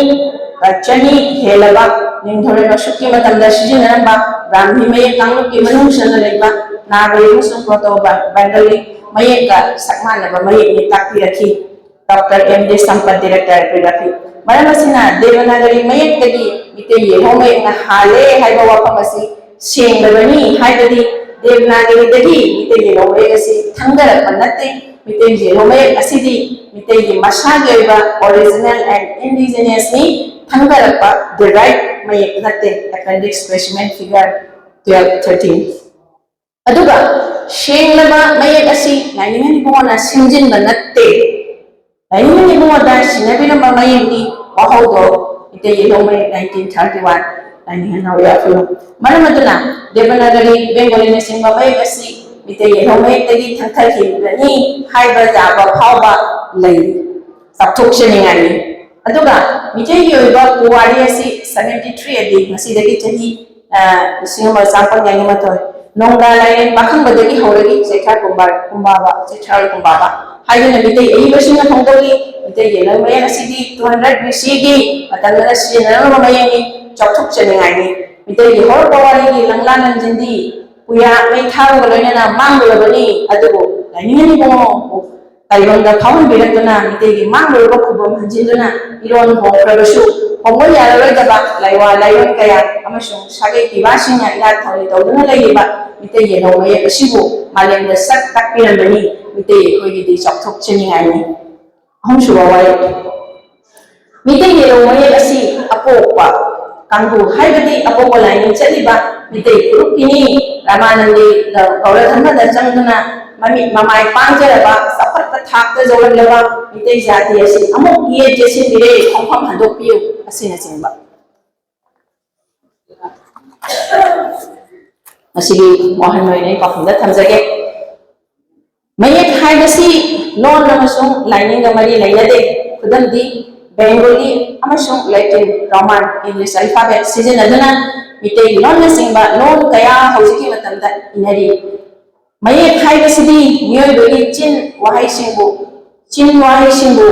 ꯑ, ꯆꯅꯤ ꯍꯦꯜꯂꯕ ꯅꯤꯡꯊꯧꯔꯦꯜ ꯃꯁꯨꯛꯀꯤ ꯃꯇꯝꯗ ꯁꯤꯖꯤꯟꯅꯔꯝꯕ ꯕ꯭ꯔꯥꯍꯃꯤ ꯃꯌꯦꯛ ꯀꯥꯡꯂꯨꯞꯀꯤ ꯃꯅꯨꯡ ꯆꯟꯅ ꯂꯩꯕ ꯅꯥꯒꯔꯤ ꯑꯃꯁꯨꯡ ꯄ꯭ꯔꯣꯇꯣ ꯕꯦꯡꯒꯂꯤ ꯃꯌꯦꯛꯀ ꯁꯛ ꯃꯥꯟꯅꯕ ꯃꯌꯦꯛꯅꯤ ꯇꯥꯛꯄꯤꯔꯛꯈꯤ꯫ Doctor M D Sampath, Director, Epigraphy꯫ ꯃꯔꯝ ꯑꯁꯤꯅ ꯗꯦꯕꯅꯥꯒꯔꯤ ꯃꯌꯦꯛꯇꯒꯤ ꯃꯤꯇꯩ ꯌꯦꯜꯍꯧ ꯃꯌꯦꯛꯅ ꯍꯥꯜꯂꯦ ꯍꯥꯏꯕ ꯋꯥꯐꯝ ꯑꯁꯤ ꯁꯦꯡꯂꯕꯅꯤ, ꯍꯥꯏꯕꯗꯤ ꯗꯦꯕꯅꯥꯒꯔꯤꯗꯒꯤ ꯃꯤꯇꯩ ꯌꯦꯜꯍꯧ ꯃꯌꯦꯛ ꯑꯁꯤ ꯊꯪꯊꯔꯛꯄ ꯅꯠꯇꯦ꯫ ꯃꯤꯇꯩ ꯌꯦꯜꯍꯧ ꯃꯌꯦꯛ ꯑꯁꯤꯗꯤ ꯃꯤꯇꯩꯒꯤ ꯃꯁꯥꯒꯤ ꯑꯣꯏꯕ original and indigenousꯅꯤ, ꯊꯪꯊꯔꯛꯄ derived ꯃꯌꯦꯛ ꯅꯠꯇꯦ꯫ Appendix, Specimen, Figure twelve thirteen꯫ ꯑꯗꯨꯒ ꯁꯦꯡꯂꯕ ꯃꯌꯦꯛ ꯑꯁꯤ ꯂꯥꯏꯅꯤꯡꯉꯟ ꯏꯕꯨꯡꯉꯣꯅ ꯁꯦꯝꯖꯤꯟꯕ ꯅꯠꯇꯦ꯫ ꯂꯥꯏꯅꯤꯡꯉꯟ ꯏꯕꯨꯡꯉꯣꯗ ꯁꯤꯟꯅꯕꯤꯔꯝꯕ ꯃꯌꯦꯛꯅꯤ ꯋꯥꯍꯧꯗꯣ, ꯃꯤꯇꯩ ꯌꯦꯜꯍꯧ ꯃꯌꯦꯛ nineteen thirty one, ꯂꯥꯏꯅꯤꯡꯉꯟ ꯅꯥꯎꯔꯦꯝ ꯑꯩꯈꯣꯏ꯫ ꯃꯔꯝ ꯑꯗꯨꯅ ꯗꯦꯕꯅꯥꯒꯔꯤ, ꯕꯦꯡꯒꯣꯂꯤꯅꯆꯤꯡꯕ ꯃꯌꯦꯛ ꯑꯁꯤ ꯃꯤꯇꯩ ꯌꯦꯜꯍꯧ ꯃꯌꯦꯛꯇꯒꯤ ꯊꯪꯊꯈꯤꯕꯅꯤ ꯍꯥꯏꯕ ꯌꯥꯕ ꯐꯥꯎꯕ ꯂꯩ꯫ ꯆꯥꯎꯊꯣꯛꯆꯅꯤꯡꯉꯥꯏꯅꯤ꯫ ꯑꯗꯨꯒ ꯃꯤꯇꯩꯒꯤ ꯑꯣꯏꯕ ꯄꯨꯋꯥꯔꯤ ꯑꯁꯤ seventy three ꯑꯗꯤ ꯉꯁꯤꯗꯒꯤ ꯆꯍꯤ, ꯑ, ꯂꯤꯁꯤꯡ ꯑꯃ ꯆꯥꯃꯥꯄꯟ ꯌꯥꯡꯈꯩ ꯃꯥꯊꯣꯏ, ꯅꯣꯡꯗꯥ ꯂꯥꯏꯔꯦꯟ ꯄꯥꯈꯪꯕꯗꯒꯤ ꯍꯧꯔꯒ ꯆꯩꯊꯥꯔ ꯀꯨꯝꯕꯥ-, ꯀꯨꯝꯕꯥꯕ, ꯆꯩꯊꯥꯔ ꯀꯨꯝꯕꯥꯕ ꯍꯥꯏꯗꯨꯅ ꯃꯤꯇꯩ ꯑꯏꯕꯁꯤꯡꯅ ꯐꯣꯡꯗꯣꯛꯂꯤ꯫ ꯃꯤꯇꯩꯒꯤ ꯂꯧ ꯃꯌꯦꯛ ꯑꯁꯤꯗꯤ two hundred B C ꯒꯤ ꯃꯇꯝꯗꯅ ꯁꯤꯖꯤꯟꯅꯔꯝꯕ ꯃꯌꯦꯛꯅꯤ꯫ ꯆꯥꯎꯊꯣꯛꯆꯅꯤꯡꯉꯥꯏꯅꯤ꯫ ꯃꯤꯇꯩꯒꯤ ꯍꯧꯔꯛꯄ ꯋꯥꯔꯤꯒꯤ ꯂꯪꯂꯥ ꯂꯪꯖꯤꯟꯗꯤ ꯄꯨꯌꯥ ꯃꯩ ꯊꯥꯕꯒ ꯂꯣꯏꯅꯅ ꯃꯥꯡꯂꯨꯔꯕꯅꯤ꯫ ꯑꯗꯨꯕꯨ ꯂꯥꯏꯅꯤꯡꯉꯟ ꯏꯕꯨꯡꯉꯣꯕꯨ ꯇꯥꯏꯕꯪꯗ ꯐꯥꯎꯍꯟꯕꯤꯔꯛꯇꯨꯅ ꯃꯤꯇꯩꯒꯤ ꯃꯥꯡꯂꯨꯔꯕ ꯈꯨꯕꯝ ꯍꯟꯖꯤꯟꯗꯨꯅ ꯏꯔꯣꯟ ꯍꯣꯡꯈ꯭ꯔꯕꯁꯨ ꯍꯣꯡꯕ ꯌꯥꯔꯔꯣꯏꯗꯕ ꯂꯥꯏꯋꯥ ꯂꯥꯏꯌꯣꯟ ꯀꯌꯥ ꯑꯃꯁꯨꯡ ꯁꯥꯒꯩ ꯄꯤꯕꯥꯁꯤꯡꯅ ꯏꯔꯥꯠ ꯊꯧꯅꯤ ꯇꯧꯗꯨꯅ ꯂꯩꯔꯤꯕ ꯃꯤꯇꯩ ꯌꯦꯜꯍꯧ ꯃꯌꯦꯛ ꯑꯁꯤꯕꯨ ꯃꯥꯂꯦꯝꯗ ꯁꯛ ꯇꯥꯛꯄꯤꯔꯝꯕꯅꯤ꯫ ꯃꯤꯇꯩ ꯑꯩꯈꯣꯏꯒꯤꯗꯤ ꯆꯥꯎꯊꯣꯛꯆꯅꯤꯡꯉꯥꯏꯅꯤ꯫ ꯑꯍꯨꯝꯁꯨꯕ ꯋꯥꯔꯦꯞ꯫ ꯃꯤꯇꯩ ꯌꯦꯜꯍꯧ ꯃꯌꯦꯛ ꯑꯁꯤ ꯑꯄꯣꯛꯄ ꯀꯥꯡꯕꯨ, ꯍꯥꯏꯕꯗꯤ ꯑꯄꯣꯛꯄ ꯂꯥꯏꯅꯤꯡ ꯆꯠꯂꯤꯕ ꯃꯤꯇꯩ ꯐꯨꯔꯨꯞꯀꯤꯅꯤ꯫ ꯔꯃꯥꯅꯟꯗꯤ ꯒꯧꯔ ꯙꯔꯃꯗ ꯆꯪꯗꯨꯅ ꯃꯃꯤꯠ ꯃꯃꯥꯏ ꯄꯥꯡꯖꯔꯕ ꯆꯥꯎꯈꯠ ꯊꯥꯛꯇ ꯌꯧꯔꯛꯂꯕ ꯃꯤꯇꯩ ꯖꯥꯇꯤ ꯑꯁꯤ ꯑꯃꯨꯛ ꯌꯦꯠ ꯌꯦꯠꯁꯤꯟꯕꯤꯔꯦ, ꯈꯣꯡꯐꯝ ꯍꯟꯗꯣꯛꯄꯤꯌꯨ ꯑꯁꯤꯅꯆꯤꯡꯕ꯫ ꯃꯁꯤꯒꯤ ꯋꯥꯍꯟ ꯑꯣꯏꯅ ꯑꯩ ꯄꯥꯎꯈꯨꯝꯗ ꯊꯝꯖꯒꯦ꯫ ꯃꯌꯦꯛ ꯍꯥꯏꯕꯁꯤ ꯂꯣꯟ ꯑꯃꯁꯨꯡ ꯂꯥꯏꯅꯤꯡꯒ ꯃꯔꯤ ꯂꯩꯅꯗꯦ꯫ ꯈꯨꯗꯝꯗꯤ, ꯕꯦꯡꯒꯣꯂꯤ ꯑꯃꯁꯨꯡ ꯂꯦꯇꯤꯟ, ꯔꯣꯃꯥꯟ, ꯏꯪꯂꯤꯁ alphabet ꯁꯤꯖꯤꯟꯅꯗꯨꯅ ꯃꯤꯇꯩ ꯂꯣꯟꯅꯆꯤꯡꯕ ꯂꯣꯟ ꯀꯌꯥ ꯍꯧꯖꯤꯛꯀꯤ ꯃꯇꯝꯗ ꯏꯅꯔꯤ꯫ ꯃꯌꯦꯛ ꯍꯥꯏꯕꯁꯤꯗꯤ ꯃꯤꯑꯣꯏꯕꯒꯤ ꯆꯤꯟ ꯋꯥꯍꯩꯁꯤꯡꯕꯨ, ꯆꯤꯟ ꯋꯥꯍꯩꯁꯤꯡꯕꯨ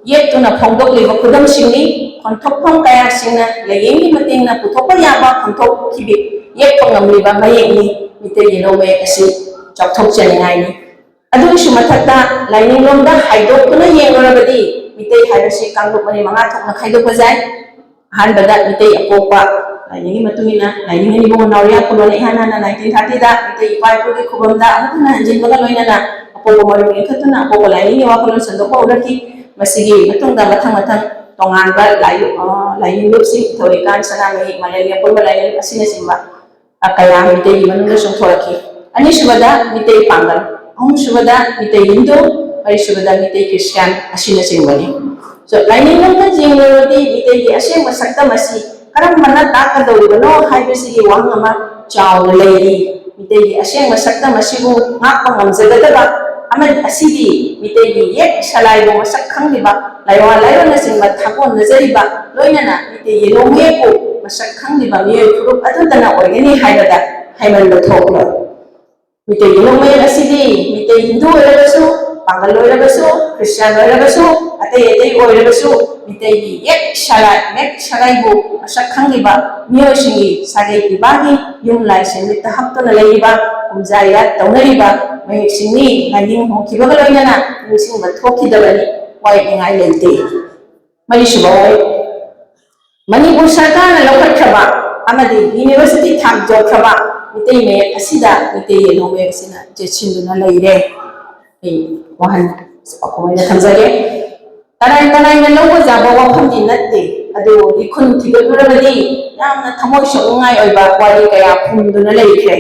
ꯌꯦꯛꯇꯨꯅ ꯐꯣꯡꯗꯣꯛꯂꯤꯕ ꯈꯨꯗꯝꯁꯤꯡꯅꯤ꯫ ꯈꯣꯟꯊꯣꯛꯐꯝ ꯀꯌꯥꯁꯤꯡꯅ ꯂꯥꯏꯌꯦꯡꯒꯤ ꯃꯇꯦꯡꯅ ꯄꯨꯊꯣꯛꯄ ꯌꯥꯕ ꯈꯣꯟꯊꯣꯛꯈꯤꯕꯤ ꯌꯦꯛꯄ ꯉꯝꯂꯤꯕ ꯃꯌꯦꯛꯅꯤ꯫ ꯃꯤꯇꯩ ꯌꯦꯜꯍꯧ ꯃꯌꯦꯛ ꯑꯁꯤ ꯆꯥꯎꯊꯣꯛꯆꯅꯤꯡꯉꯥꯏꯅꯤ꯫ ꯑꯗꯨꯒꯤꯁꯨ ꯃꯊꯛꯇ ꯂꯥꯏꯅꯤꯡꯂꯣꯝꯗ ꯍꯥꯏꯗꯣꯛꯇꯨꯅ ꯌꯦꯡꯂꯨꯔꯕꯗꯤ ꯃꯤꯇꯩ ꯍꯥꯏꯕꯁꯤ ꯀꯥꯡꯂꯨꯞ ꯃꯔꯤ ꯃꯉꯥ ꯊꯣꯛꯅ ꯈꯥꯏꯗꯣꯛꯄ ꯌꯥꯏ꯫ ꯑꯍꯥꯟꯕꯗ ꯃꯤꯇꯩ ꯑꯄꯣꯛꯄ ꯂꯥꯏꯅꯤꯡꯒꯤ ꯃꯇꯨꯡ ꯏꯟꯅ ꯂꯥꯏꯅꯤꯡ ꯑꯅꯤꯕꯨ ꯅꯥꯎꯔꯤꯌꯥ ꯈꯨꯂꯣꯅ ꯏꯍꯥꯟ ꯍꯥꯟꯅ nineteen thirty ꯗ ꯃꯤꯇꯩ ꯏꯄꯥ ꯏꯄꯨꯒꯤ ꯈꯨꯕꯝꯗ ꯑꯃꯨꯛ ꯍꯟꯅ ꯍꯟꯖꯤꯟꯕꯒ ꯂꯣꯏꯅꯅ ꯑꯄꯣꯛꯄ ꯃꯔꯨ ꯂꯤꯡꯈꯠꯇꯨꯅ ꯑꯄꯣꯛꯄ ꯂꯥꯏꯅꯤꯡꯒꯤ ꯋꯥꯈꯜꯂꯣꯟ ꯁꯟꯗꯣꯛꯄ ꯍꯧꯔꯛꯈꯤ꯫ ꯃꯁꯤꯒꯤ ꯃꯇꯨꯡꯗ ꯃꯊꯪ ꯃꯊꯪ ꯇꯣꯉꯥꯟꯕ ꯂꯥꯏ-, ꯑ, ꯂꯥꯏꯅꯤꯡ ꯂꯨꯞꯁꯤꯡ ꯊꯧꯔꯤꯀꯥꯟ, ꯁꯅꯥꯃꯍꯤ, ꯃꯥꯂꯦꯝ ꯌꯦꯛꯄꯨꯝꯕ ꯂꯥꯏꯅꯤꯡ ꯑꯁꯤꯅꯆꯤꯡꯕ ꯀꯌꯥ ꯃꯤꯇꯩꯒꯤ ꯃꯅꯨꯡꯗ ꯆꯣꯡꯊꯣꯔꯛꯈꯤ꯫ ꯑꯅꯤꯁꯨꯕꯗ ꯃꯤꯇꯩ ꯄꯥꯡꯒꯜ, ꯑꯍꯨꯝꯁꯨꯕꯗ ꯃꯤꯇꯩ ꯍꯤꯟꯗꯨ, ꯃꯔꯤꯁꯨꯕꯗ ꯃꯤꯇꯩ ꯈ꯭ꯔꯤꯁꯇꯤꯌꯥꯟ ꯑꯁꯤꯅꯆꯤꯡꯕꯅꯤ꯫ So, ꯂꯥꯏꯅꯤꯡ ꯂꯣꯝꯗ ꯌꯦꯡꯂꯨꯔꯗꯤ ꯃꯤꯇꯩꯒꯤ ꯑꯁꯦꯡꯕ ꯁꯛꯇꯝ ꯑꯁꯤ ꯀꯔꯝꯕꯅ ꯇꯥꯛꯀꯗꯧꯔꯤꯕꯅꯣ ꯍꯥꯏꯕꯁꯤꯒꯤ ꯋꯥꯍꯪ ꯑꯃ ꯆꯥꯎꯅ ꯂꯩꯔꯤ꯫ ꯃꯤꯇꯩꯒꯤ ꯑꯁꯦꯡꯕ ꯁꯛꯇꯝ ꯑꯁꯤꯕꯨ ꯉꯥꯛꯄ ꯉꯝꯖꯒꯗꯕ ꯑꯃꯗꯤ ꯑꯁꯤꯗꯤ ꯃꯤꯇꯩꯒꯤ ꯌꯦꯛ ꯁꯂꯥꯏꯕꯨ ꯃꯁꯛ ꯈꯪꯂꯤꯕ, ꯂꯥꯏꯋꯥ ꯂꯥꯏꯔꯣꯟꯅꯆꯤꯡꯕ ꯊꯥꯒꯣꯟꯅꯖꯔꯤꯕ, ꯂꯣꯏꯅꯅ ꯃꯤꯇꯩ ꯌꯦꯜꯍꯧ ꯃꯌꯦꯛꯄꯨ ꯃꯁꯛ ꯈꯪꯂꯤꯕ ꯃꯤꯑꯣꯏ ꯐꯨꯔꯨꯞ ꯑꯗꯨꯇꯅ ꯑꯣꯏꯒꯅꯤ ꯍꯥꯏꯕꯗ ꯍꯥꯏꯃꯟꯕ ꯊꯣꯛꯂꯣꯏ꯫ ꯃꯤꯇꯩ ꯌꯦꯜꯍꯧ ꯃꯌꯦꯛ ꯑꯁꯤꯗꯤ ꯃꯤꯇꯩ ꯍꯤꯟꯗꯨ ꯑꯣꯏꯔꯕꯁꯨ, ꯄꯥꯡꯒꯜ ꯑꯣꯏꯔꯕꯁꯨ, ꯈ꯭ꯔꯤꯁꯇꯤꯌꯥꯟ ꯑꯣꯏꯔꯕꯁꯨ, ꯑꯇꯩ ꯑꯇꯩ ꯑꯣꯏꯔꯕꯁꯨ, ꯃꯤꯇꯩꯒꯤ ꯌꯦꯛ ꯁꯂꯥꯏ, ꯃꯌꯦꯛ ꯁꯂꯥꯏꯕꯨ ꯃꯁꯛ ꯈꯪꯂꯤꯕ ꯃꯤꯑꯣꯏꯁꯤꯡꯒꯤ ꯁꯥꯒꯩ ꯄꯤꯕꯥꯒꯤ ꯌꯨꯝ ꯂꯥꯏꯁꯤꯡ ꯃꯤꯠꯇ ꯍꯛꯇꯨꯅ ꯂꯩꯔꯤꯕ, ꯀꯨꯝꯖꯥ ꯏꯔꯥꯠ ꯇꯧꯅꯔꯤꯕ ꯃꯌꯦꯛꯁꯤꯡꯅꯤ꯫ ꯂꯥꯏꯅꯤꯡ ꯍꯣꯡꯈꯤꯕꯒ ꯂꯣꯏꯅꯅ ꯅꯤꯡꯁꯤꯡꯕ ꯊꯣꯛꯈꯤꯗꯕꯅꯤ꯫ ꯋꯥꯌꯦꯠꯅꯤꯡꯉꯥꯏ ꯂꯩꯇꯦ꯫ ꯃꯔꯤꯁꯨꯕ ꯋꯥꯔꯦꯞ, ꯃꯅꯤꯄꯨꯔ ꯁꯔꯀꯥꯔꯅ ꯂꯧꯈꯠꯈ꯭ꯔꯕ ꯑꯃꯗꯤ ꯌꯨꯅꯤꯚꯔꯁꯤꯇꯤ ꯊꯥꯛ ꯌꯧꯈ꯭ꯔꯕ ꯃꯤꯇꯩ ꯃꯌꯦꯛ ꯑꯁꯤꯗ ꯃꯤꯇꯩ ꯌꯦꯜꯍꯧ ꯃꯌꯦꯛ ꯑꯁꯤꯅ ꯆꯦꯠꯁꯤꯟꯗꯨꯅ ꯂꯩꯔꯦ꯫ ꯑꯩ ꯋꯥꯍꯪ ꯑꯩꯈꯣꯏꯅ ꯊꯝꯖꯒꯦ꯫ ꯇꯔꯥꯏ ꯇꯔꯥꯏꯅ ꯂꯧꯕ ꯌꯥꯕ ꯋꯥꯐꯝꯗꯤ ꯅꯠꯇꯦ, ꯑꯗꯨꯕꯨ ꯏꯈꯨꯟ ꯊꯤꯒꯠꯂꯨꯔꯕꯗꯤ ꯌꯥꯝꯅ ꯊꯃꯣꯏ ꯁꯣꯛꯅꯤꯡꯉꯥꯏ ꯑꯣꯏꯕ ꯋꯥꯔꯤ ꯀꯌꯥ ꯐꯨꯝꯗꯨꯅ ꯂꯩꯈ꯭ꯔꯦ꯫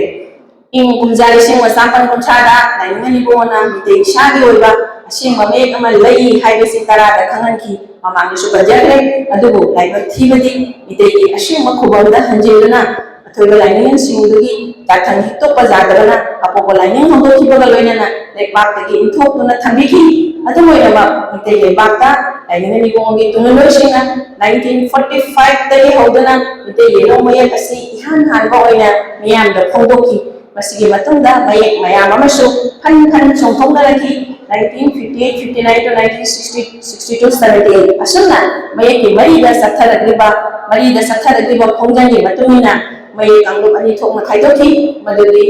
ꯏꯪ ꯀꯨꯝꯖꯥ ꯂꯤꯁꯤꯡ ꯑꯃ ꯆꯥꯃꯥꯄꯟ ꯀꯨꯟꯊ꯭ꯔꯥꯗ ꯂꯥꯏꯅꯤꯡ ꯑꯅꯤꯕꯣꯅ ꯃꯤꯇꯩ ꯏꯁꯥꯒꯤ ꯑꯣꯏꯕ ꯑꯁꯦꯡꯕ ꯃꯌꯦꯛ ꯑꯃ ꯂꯩ ꯍꯥꯏꯕꯁꯤ ꯇꯔꯥꯗ ꯈꯪꯍꯟꯈꯤ꯫ ꯃꯃꯥꯡꯗꯁꯨ ꯄꯟꯖꯈ꯭ꯔꯦ꯫ ꯑꯗꯨꯕꯨ ꯂꯥꯏꯕꯛ ꯊꯤꯕꯗꯤ ꯃꯤꯇꯩꯒꯤ ꯑꯁꯦꯡꯕ ꯈꯨꯕꯝꯗ ꯍꯟꯖꯤꯜꯂꯨꯅ ꯑꯊꯣꯏꯕ ꯂꯥꯏꯅꯤꯡꯁꯤꯡꯗꯨꯒꯤ ꯌꯥꯊꯪ ꯍꯤꯛꯇꯣꯛꯄ ꯌꯥꯗꯕꯅ ꯑꯄꯣꯛꯄ ꯂꯥꯏꯅꯤꯡ ꯍꯧꯗꯣꯛꯈꯤꯕꯒ ꯂꯣꯏꯅꯅ ꯂꯩꯕꯥꯛꯇꯒꯤ ꯏꯟꯊꯣꯛꯇꯨꯅ ꯊꯝꯕꯤꯈꯤ꯫ ꯑꯗꯨꯝ ꯑꯣꯏꯅꯃꯛ ꯃꯤꯇꯩ ꯂꯩꯕꯥꯛꯇ ꯂꯥꯏꯅꯤꯡ ꯑꯅꯤꯕꯣꯒꯤ ꯇꯨꯡꯏꯜꯂꯣꯏꯁꯤꯡꯅ ꯅꯥꯏꯟꯇꯤꯟ ꯐꯣꯔꯇꯤ ꯐꯥꯏꯚꯇꯒꯤ ꯍꯧꯗꯨꯅ ꯃꯤꯇꯩ ꯌꯦꯜꯍꯧ ꯃꯌꯦꯛ ꯑꯁꯤ ꯏꯍꯥꯟ ꯍꯥꯟꯕ ꯑꯣꯏꯅ ꯃꯤꯌꯥꯝꯗ ꯐꯣꯡꯗꯣꯛꯈꯤ꯫ ꯃꯁꯤꯒꯤ ꯃꯇꯨꯡꯗ ꯃꯌꯦꯛ ꯃꯌꯥꯝ ꯑꯃꯁꯨ ꯈꯟ ꯈꯟ ꯆꯣꯡꯊꯣꯛꯅꯔꯛꯈꯤ꯫ Nineteen fifty eight, fifty nine to nineteen sixty, sixty two, seventy eight. ꯑꯁꯨꯝꯅ ꯃꯌꯦꯛꯀꯤ ꯃꯔꯤꯗ ꯆꯠꯊꯔꯛꯂꯤꯕ, ꯃꯔꯤꯗ ꯆꯠꯊꯔꯛꯂꯤꯕ ꯈꯣꯡꯖꯪꯒꯤ ꯃꯇꯨꯡ ꯏꯟꯅ ꯃꯌꯦꯛ ꯀꯥꯡꯂꯨꯞ ꯑꯅꯤ ꯊꯣꯛꯅ ꯈꯥꯏꯗꯣꯛꯈꯤ꯫ ꯃꯗꯨꯗꯤ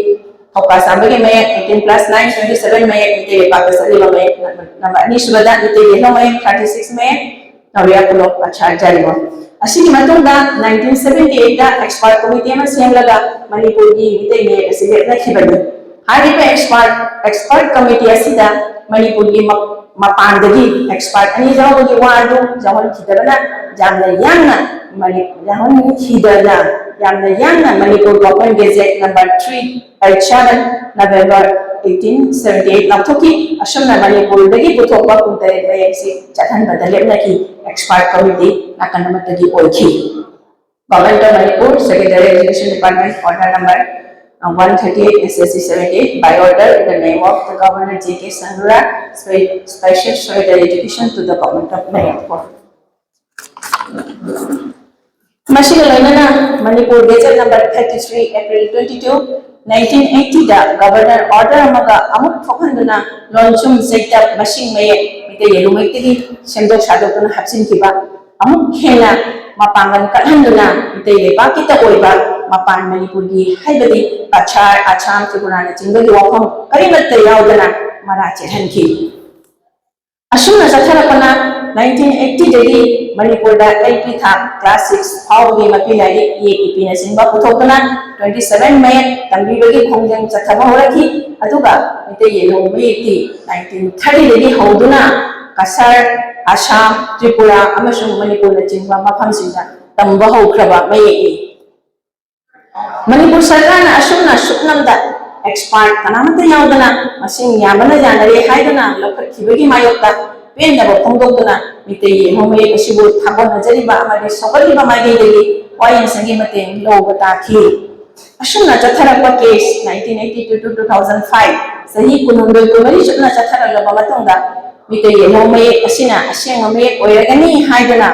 ꯊꯧꯀꯥ ꯆꯥꯝꯕꯒꯤ ꯃꯌꯦꯛ eighteen plus nine, twenty seven ꯃꯌꯦꯛ, ꯃꯤꯇꯩ ꯂꯩꯄꯥꯛꯇ ꯆꯠꯂꯤꯕ ꯃꯌꯦꯛ number ꯑꯅꯤꯁꯨꯕꯗ ꯃꯤꯇꯩ ꯌꯦꯜꯍꯧ ꯃꯌꯦꯛ thirty six ꯃꯌꯦꯛ, ꯅꯧꯔꯤꯌꯥ ꯈꯨꯂꯣꯛ ꯄꯥꯠꯁꯥ ꯖꯥꯔꯤꯕ꯫ ꯑꯁꯤꯒꯤ ꯃꯇꯨꯡꯗ ꯅꯥꯏꯟꯇꯤꯟ ꯁꯚꯦꯟꯇꯤ ꯑꯩꯠꯇ expert committee ꯑꯃ ꯁꯦꯝꯂꯒ ꯃꯅꯤꯄꯨꯔꯒꯤ ꯃꯤꯇꯩ ꯃꯌꯦꯛ ꯑꯁꯤ ꯂꯦꯞꯅꯈꯤꯕꯅꯤ꯫ ꯍꯥꯏꯔꯤꯕ expert, expert committee ꯑꯁꯤꯗ ꯃꯅꯤꯄꯨꯔꯒꯤ ꯃ-, ꯃꯄꯥꯟꯗꯒꯤ expert ꯑꯅꯤ ꯌꯥꯎꯕꯒꯤ ꯋꯥ ꯑꯗꯨ ꯌꯥꯎꯍꯟꯈꯤꯗꯕꯅ ꯌꯥꯝꯅ ꯌꯥꯡꯅ ꯃꯅꯤ-, ꯌꯥꯎꯍꯟꯈꯤꯗꯅ ꯌꯥꯝꯅ ꯌꯥꯡꯅ Manipur Government Gazette number three, eight seven, November eighteen seventy eight ꯂꯥꯎꯊꯣꯛꯈꯤ꯫ ꯑꯁꯨꯝꯅ ꯃꯅꯤꯄꯨꯔꯗꯒꯤ ꯄꯨꯊꯣꯛꯄ ꯀꯨꯟꯇꯔꯦꯠ ꯃꯌꯦꯛꯁꯤ ꯆꯠꯍꯟꯕꯗ ꯂꯦꯞꯅꯈꯤ꯫ Expert committee ꯅꯥꯀꯟ ꯑꯃꯠꯇꯒꯤ ꯑꯣꯏꯈꯤ꯫ Government of Manipur, Secretary Education Department, order number, uh, one thirty eight S S C seventy eight, by order in the name of the Governor J K Sangura, spe-, special Secretary Education to the Government of Manipur. ꯃꯁꯤꯒ ꯂꯣꯏꯅꯅ Manipur Gazette number thirty three, April twenty two, nineteen eighty ꯗ Governor order ꯑꯃꯒ ꯑꯃꯨꯛ ꯊꯣꯛꯍꯟꯗꯨꯅ ꯂꯣꯟꯁꯨꯝ ꯆꯩꯇꯞ ꯃꯁꯤꯡ ꯃꯌꯦꯛ ꯃꯤꯇꯩ ꯌꯦꯜꯍꯧ ꯃꯌꯦꯛꯇꯒꯤ ꯁꯦꯝꯗꯣꯛ ꯁꯥꯗꯣꯛꯇꯨꯅ ꯍꯥꯞꯆꯤꯟꯈꯤꯕ, ꯑꯃꯨꯛ ꯍꯦꯟꯅ ꯃꯄꯥꯡꯒꯜ ꯀꯠꯍꯟꯗꯨꯅ ꯃꯤꯇꯩ ꯂꯩꯕꯥꯛꯀꯤꯇ ꯑꯣꯏꯕ ꯃꯄꯥꯟ ꯃꯅꯤꯄꯨꯔꯒꯤ ꯍꯥꯏꯕꯗꯤ ꯀꯆꯥꯔ, ꯑꯁꯥꯝ, ꯇ꯭ꯔꯤꯄꯨꯔꯥꯅꯆꯤꯡꯕꯒꯤ ꯋꯥꯐꯝ ꯀꯔꯤꯃꯠꯇ ꯌꯥꯎꯗꯅ ꯃꯔꯥ ꯆꯦꯠꯍꯟꯈꯤ꯫ ꯑꯁꯨꯝꯅ ꯆꯠꯊꯔꯛꯄꯅ nineteen eighty ꯗꯒꯤ ꯃꯅꯤꯄꯨꯔꯗ ꯂꯩꯄꯤ ꯊꯥꯛ class six ꯐꯥꯎꯕꯒꯤ ꯃꯄꯤ ꯂꯥꯏꯔꯤꯛ ꯏꯌꯦꯛ ꯏꯄꯤꯅꯆꯤꯡꯕ ꯄꯨꯊꯣꯛꯇꯨꯅ twenty seven ꯃꯌꯦꯛ ꯇꯝꯕꯤꯕꯒꯤ ꯈꯣꯡꯖꯪ ꯆꯠꯊꯕ ꯍꯧꯔꯛꯈꯤ꯫ ꯑꯗꯨꯒ ꯃꯤꯇꯩ ꯌꯦꯜꯍꯧ ꯃꯌꯦꯛꯇꯤ nineteen thirty ꯗꯒꯤ ꯍꯧꯗꯨꯅ ꯀꯁꯥꯔ, ꯑꯁꯥꯝ, ꯇ꯭ꯔꯤꯄꯨꯔꯥ ꯑꯃꯁꯨꯡ ꯃꯅꯤꯄꯨꯔꯅꯆꯤꯡꯕ ꯃꯐꯝꯁꯤꯡꯗ ꯇꯝꯕ ꯍꯧꯈ꯭ꯔꯕ ꯃꯌꯦꯛꯅꯤ꯫ ꯃꯅꯤꯄꯨꯔ ꯁꯔꯀꯥꯔꯅ ꯑꯁꯨꯝꯅ ꯁꯨꯞꯅꯝꯗ expert ꯀꯅꯥꯃꯠꯇ ꯌꯥꯎꯗꯅ ꯃꯁꯤꯡ ꯌꯥꯝꯕꯅ ꯌꯥꯅꯔꯦ ꯍꯥꯏꯗꯨꯅ ꯂꯧꯈꯠꯈꯤꯕꯒꯤ ꯃꯥꯌꯣꯛꯇ ꯄꯦꯟꯗꯕ ꯐꯣꯡꯗꯣꯛꯇꯨꯅ ꯃꯤꯇꯩ ꯌꯦꯛꯂꯣꯟ ꯃꯌꯦꯛ ꯑꯁꯤꯕꯨ ꯊꯥꯒꯣꯟꯅꯖꯔꯤꯕ ꯑꯃꯗꯤ ꯁꯧꯒꯠꯂꯤꯕ ꯃꯥꯏꯀꯩꯗꯒꯤ ꯋꯥꯌꯦꯜꯁꯪꯒꯤ ꯃꯇꯦꯡ ꯂꯧꯕ ꯇꯥꯈꯤ꯫ ꯑꯁꯨꯝꯅ ꯆꯠꯊꯔꯛꯄ case nineteen eighty two to two thousand five, ꯆꯍꯤ ꯀꯨꯟꯍꯨꯝꯗꯣꯏ ꯀꯨꯟꯃꯔꯤ ꯆꯨꯞꯅ ꯆꯠꯊꯔꯛꯂꯕ ꯃꯇꯨꯡꯗ ꯃꯤꯇꯩ ꯌꯦꯛꯂꯣꯟ ꯃꯌꯦꯛ ꯑꯁꯤꯅ ꯑꯁꯦꯡꯕ ꯃꯌꯦꯛ ꯑꯣꯏꯔꯒꯅꯤ ꯍꯥꯏꯗꯨꯅ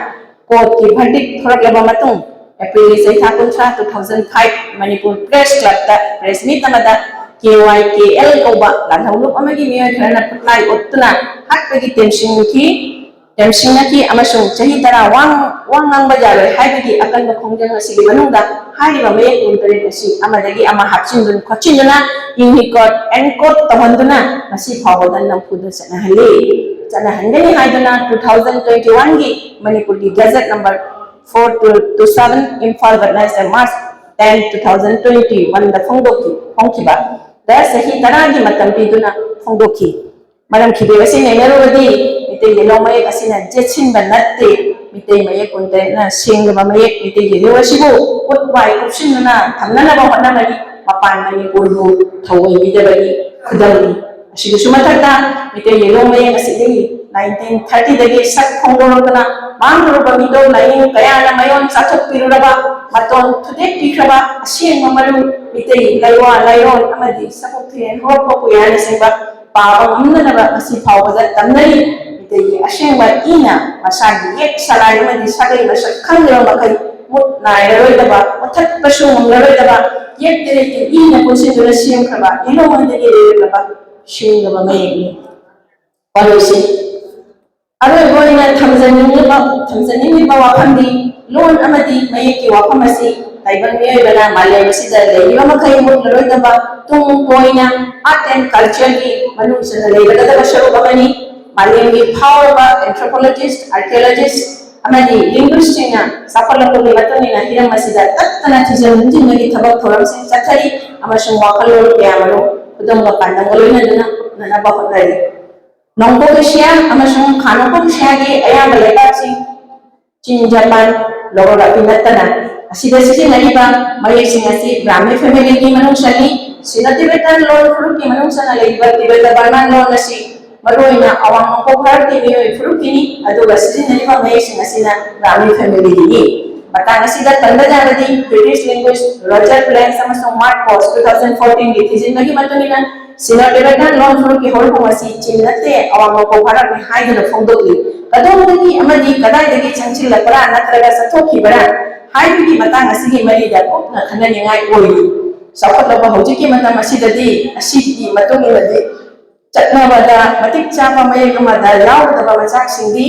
courtꯀꯤ verdict ꯊꯣꯔꯛꯂꯕ ꯃꯇꯨꯡ, ꯑꯦꯄ꯭ꯔꯤꯜꯒꯤ ꯆꯩꯊꯥ ꯀꯨꯟꯊ꯭ꯔꯥ, two thousand five, Manipur Press Clubꯇ press meet ꯑꯃꯗ K Y K L ꯀꯧꯕ ꯂꯥꯜꯍꯧꯂꯨꯞ ꯑꯃꯒꯤ ꯃꯤꯑꯣꯏ ꯈꯔꯅ ꯈꯨꯠꯂꯥꯏ ꯑꯣꯠꯇꯨꯅ ꯍꯥꯠꯄꯒꯤ ꯇꯦꯝꯁꯤꯡꯈꯤ, ꯇꯦꯝꯁꯤꯡꯅꯈꯤ ꯑꯃꯁꯨꯡ ꯆꯍꯤ ꯇꯔꯥ ꯋꯥ ꯋꯥ ꯉꯥꯡꯕ ꯌꯥꯔꯣꯏ ꯍꯥꯏꯕꯒꯤ ꯑꯀꯟꯕ ꯈꯣꯡꯖꯪ ꯑꯁꯤꯒꯤ ꯃꯅꯨꯡꯗ ꯍꯥꯏꯔꯤꯕ ꯃꯌꯦꯛ ꯀꯨꯟꯇꯔꯦꯠ ꯑꯁꯤ ꯑꯃꯗꯒꯤ ꯑꯃ ꯍꯥꯞꯆꯤꯟꯗꯨꯅ ꯈꯣꯠꯆꯤꯟꯗꯨꯅ encode encode ꯇꯧꯍꯟꯗꯨꯅ ꯉꯁꯤ ꯐꯥꯎꯕꯗ ꯅꯝꯐꯨꯗ ꯆꯠꯅꯍꯜꯂꯤ꯫ ꯆꯠꯅꯍꯟꯒꯅꯤ ꯍꯥꯏꯗꯨꯅ two thousand twenty oneꯒꯤ ꯃꯅꯤꯄꯨꯔꯒꯤ Gazette number four two two seven, Imphal, Wednesday, March ten, two thousand twenty oneꯗ ꯐꯣꯡꯗꯣꯛꯈꯤ ꯐꯣꯡꯈꯤꯕ ꯗ ꯆꯍꯤ ꯇꯔꯥꯒꯤ ꯃꯇꯝ ꯄꯤꯗꯨꯅ ꯐꯣꯡꯗꯣꯛꯈꯤ꯫ ꯃꯔꯝ ꯈꯤꯗꯦ ꯑꯁꯤ ꯅꯩꯅꯔꯨꯔꯗꯤ ꯃꯤꯇꯩ ꯌꯦꯛꯂꯣꯟ ꯃꯌꯦꯛ ꯑꯁꯤꯅ ꯖꯦꯠꯁꯤꯟꯕ ꯅꯠꯇꯦ꯫ ꯃꯤꯇꯩ ꯃꯌꯦꯛ ꯀꯨꯟꯇꯔꯦꯠꯅ ꯁꯦꯡꯂꯕ ꯃꯌꯦꯛ ꯃꯤꯇꯩ ꯌꯦꯛꯂꯣꯟ ꯑꯁꯤꯕꯨ ꯎꯠ ꯋꯥꯏ ꯀꯨꯞꯁꯤꯟꯗꯨꯅ ꯊꯝꯅꯅꯕ ꯍꯣꯠꯅꯕꯅꯤ꯫ ꯃꯄꯥꯟ ꯃꯅꯤꯄꯨꯔꯕꯨ ꯊꯑꯣꯏꯕꯤꯗꯕꯒꯤ ꯈꯨꯗꯝꯅꯤ꯫ ꯑꯁꯤꯒꯤꯁꯨ ꯃꯊꯛꯇ ꯃꯤꯇꯩ ꯌꯦꯛꯂꯣꯟ ꯃꯌꯦꯛ ꯑꯁꯤꯗꯤ nineteen thirtyꯗꯒꯤ ꯁꯛ ꯈꯣꯡꯗꯣꯔꯛꯇꯨꯅ ꯃꯥꯡꯂꯨꯔꯕ ꯃꯤꯇꯣꯞ ꯂꯥꯏꯅꯤꯡ ꯀꯌꯥꯅ ꯃꯌꯣꯟ ꯆꯥꯊꯣꯛꯄꯤꯔꯨꯔꯕ, ꯃꯇꯣꯟ ꯊꯨꯗꯦꯛꯄꯤꯈ꯭ꯔꯕ ꯑꯁꯦꯡꯕ ꯃꯔꯨ ꯃꯤꯇꯩ ꯂꯩꯋꯥ ꯂꯩꯔꯣꯟ ꯑꯃꯗꯤ ꯁꯛꯄꯣꯛ ꯊꯤꯔꯦꯟ ꯍꯧꯔꯛꯄ ꯀꯌꯥꯅꯆꯤꯡꯕ ꯄꯥꯕ ꯉꯝꯅꯅꯕ ꯉꯁꯤ ꯐꯥꯎꯕꯗ ꯇꯝꯅꯔꯤ꯫ ꯃꯤꯇꯩꯒꯤ ꯑꯁꯦꯡꯕ ꯏꯅ ꯃꯁꯥꯒꯤ ꯌꯦꯛ ꯁꯂꯥꯏ ꯑꯃꯗꯤ ꯁꯥꯒꯩ ꯃꯁꯛ ꯈꯪꯗꯕ ꯃꯈꯩ ꯃꯨꯠ ꯅꯥꯏꯔꯔꯣꯏꯗꯕ, ꯃꯨꯊꯠꯄꯁꯨ ꯉꯝꯂꯔꯣꯏꯗꯕ ꯌꯦꯛ ꯇꯔꯦꯠꯀꯤ ꯏꯅ ꯄꯨꯟꯁꯤꯟꯗꯨꯅ ꯁꯦꯝꯈ꯭ꯔꯕ ꯌꯦꯛꯂꯣꯟꯗꯒꯤ ꯂꯩꯔꯛꯂꯕ ꯁꯤꯡꯂꯕ ꯃꯌꯦꯛꯅꯤ꯫ ꯋꯥꯔꯣꯏꯁꯤꯟ꯫ ꯑꯔꯣꯏꯕ ꯑꯣꯏꯅ ꯊꯝꯖꯅꯤꯡꯂꯤꯕ ꯊꯝꯖꯅꯤꯡꯂꯤꯕ ꯋꯥꯐꯝꯗꯤ ꯂꯣꯟ ꯑꯃꯗꯤ ꯃꯌꯦꯛꯀꯤ ꯋꯥꯐꯝ ꯑꯁꯤ ꯇꯥꯏꯕꯪ ꯃꯤꯑꯣꯏꯕꯅ ꯃꯥꯂꯦꯝ ꯑꯁꯤꯗ ꯂꯩꯔꯤꯕ ꯃꯈꯩ ꯃꯨꯠꯂꯔꯣꯏꯗꯕ ꯇꯨꯡ ꯀꯣꯏꯅ art and cultureꯒꯤ ꯃꯅꯨꯡ ꯆꯟꯅ ꯂꯩꯔꯒꯗꯕ ꯁꯔꯨꯛ ꯑꯃꯅꯤ꯫ ꯃꯥꯂꯦꯝꯒꯤ ꯐꯥꯎꯔꯕ anthropologist, archaeologist ꯑꯃꯗꯤ linguistꯁꯤꯡꯅ ꯆꯥꯎꯈꯠꯂꯛꯄꯒꯤ ꯃꯇꯨꯡ ꯏꯟꯅ ꯍꯤꯔꯝ ꯑꯁꯤꯗ ꯇꯠꯇꯅ ꯊꯤꯖꯤꯟ ꯍꯨꯝꯖꯤꯟꯕꯒꯤ ꯊꯕꯛ ꯊꯧꯔꯝꯁꯤꯡ ꯆꯠꯊꯔꯤ ꯑꯃꯁꯨꯡ ꯋꯥꯈꯜꯂꯣꯟ ꯀꯌꯥꯃꯔꯨꯝ ꯈꯨꯗꯝꯒ ꯄꯥꯟꯗꯝꯒ ꯂꯣꯏꯅꯗꯨꯅ ꯎꯠꯅꯅꯕ ꯍꯣꯠꯅꯔꯤ꯫ ꯅꯣꯡꯄꯣꯛ ꯑꯦꯁꯤꯌꯥ ꯑꯃꯁꯨꯡ ꯈꯥ ꯅꯣꯡꯄꯣꯛ ꯑꯦꯁꯤꯌꯥꯒꯤ ꯑꯌꯥꯝꯕ ꯂꯩꯕꯥꯛꯁꯤꯡ, ꯆꯤꯟ, ꯖꯄꯥꯟ, ꯂꯣꯒꯣꯒ꯭ꯔꯥꯐꯤ ꯅꯠꯇꯅ, ꯑꯁꯤꯗ ꯁꯤꯖꯤꯟꯅꯔꯤꯕ ꯃꯌꯦꯛꯁꯤꯡ ꯑꯁꯤ ꯕ꯭ꯔꯥꯍꯃꯤ ꯐꯦꯃꯤꯂꯤꯒꯤ ꯃꯅꯨꯡ ꯆꯜꯂꯤ꯫ ꯁꯤꯅꯣ ꯇꯤꯕꯦꯇꯥꯟ ꯂꯣꯟ ꯐꯨꯔꯨꯞꯀꯤ ꯃꯅꯨꯡ ꯆꯟꯅ ꯂꯩꯔꯤꯕ ꯇꯤꯕꯦꯇ ꯕꯔꯃꯥꯟ ꯂꯣꯟ ꯑꯁꯤ ꯃꯔꯨꯑꯣꯏꯅ ꯑꯋꯥꯡ ꯅꯣꯡꯄꯣꯛ ꯚꯥꯔꯠꯀꯤ ꯃꯤꯑꯣꯏ ꯐꯨꯔꯨꯞꯀꯤꯅꯤ, ꯑꯗꯨꯒ ꯁꯤꯖꯤꯟꯅꯔꯤꯕ ꯃꯌꯦꯛꯁꯤꯡ ꯑꯁꯤꯅ ꯕ꯭ꯔꯥꯍꯃꯤ ꯐꯦꯃꯤꯂꯤꯒꯤꯅꯤ꯫ ꯃꯇꯥꯡ ꯑꯁꯤꯗ ꯄꯟꯕ ꯌꯥꯕꯗꯤ British linguist Roger Planks ꯑꯃꯁꯨꯡ Mark Coste two thousand fourteen ꯒꯤ ꯊꯤꯖꯤꯟꯕꯒꯤ ꯃꯇꯨꯡ ꯏꯟꯅ ꯁꯤꯅꯣ ꯇꯤꯕꯦꯇꯥꯟ ꯂꯣꯟ ꯐꯨꯔꯨꯞꯀꯤ ꯍꯧꯔꯛꯐꯝ ꯑꯁꯤ ꯆꯤꯟ ꯅꯠꯇꯦ, ꯑꯋꯥꯡ ꯅꯣꯡꯄꯣꯛ ꯚꯥꯔꯠꯅꯤ ꯍꯥꯏꯗꯨꯅ ꯐꯣꯡꯗꯣꯛꯂꯤ꯫ ꯀꯗꯣꯝꯗꯒꯤ ꯑꯃꯗꯤ ꯀꯗꯥꯏꯗꯒꯤ ꯆꯪꯁꯤꯜꯂꯛꯄ꯭ꯔꯥ ꯅꯠꯇ꯭ꯔꯒ ꯆꯠꯊꯣꯛꯈꯤꯕ꯭ꯔꯥ ꯍꯥꯏꯕꯒꯤ ꯃꯇꯥꯡ ꯑꯁꯤꯒꯤ ꯃꯔꯤꯗ ꯀꯨꯞꯅ ꯈꯟꯅꯅꯤꯡꯉꯥꯏ ꯑꯣꯏꯔꯤ꯫ ꯆꯥꯎꯈꯠꯂꯕ ꯍꯧꯖꯤꯛꯀꯤ ꯃꯇꯝ ꯑꯁꯤꯗꯗꯤ ꯑꯁꯤꯒꯤ ꯃꯇꯨꯡ ꯏꯟꯅꯗꯤ ꯆꯠꯅꯕꯗ ꯃꯇꯤꯛ ꯆꯥꯕ ꯃꯌꯦꯛ ꯑꯃꯗ ꯌꯥꯎꯒꯗꯕ ꯃꯆꯥꯛꯁꯤꯡꯗꯤ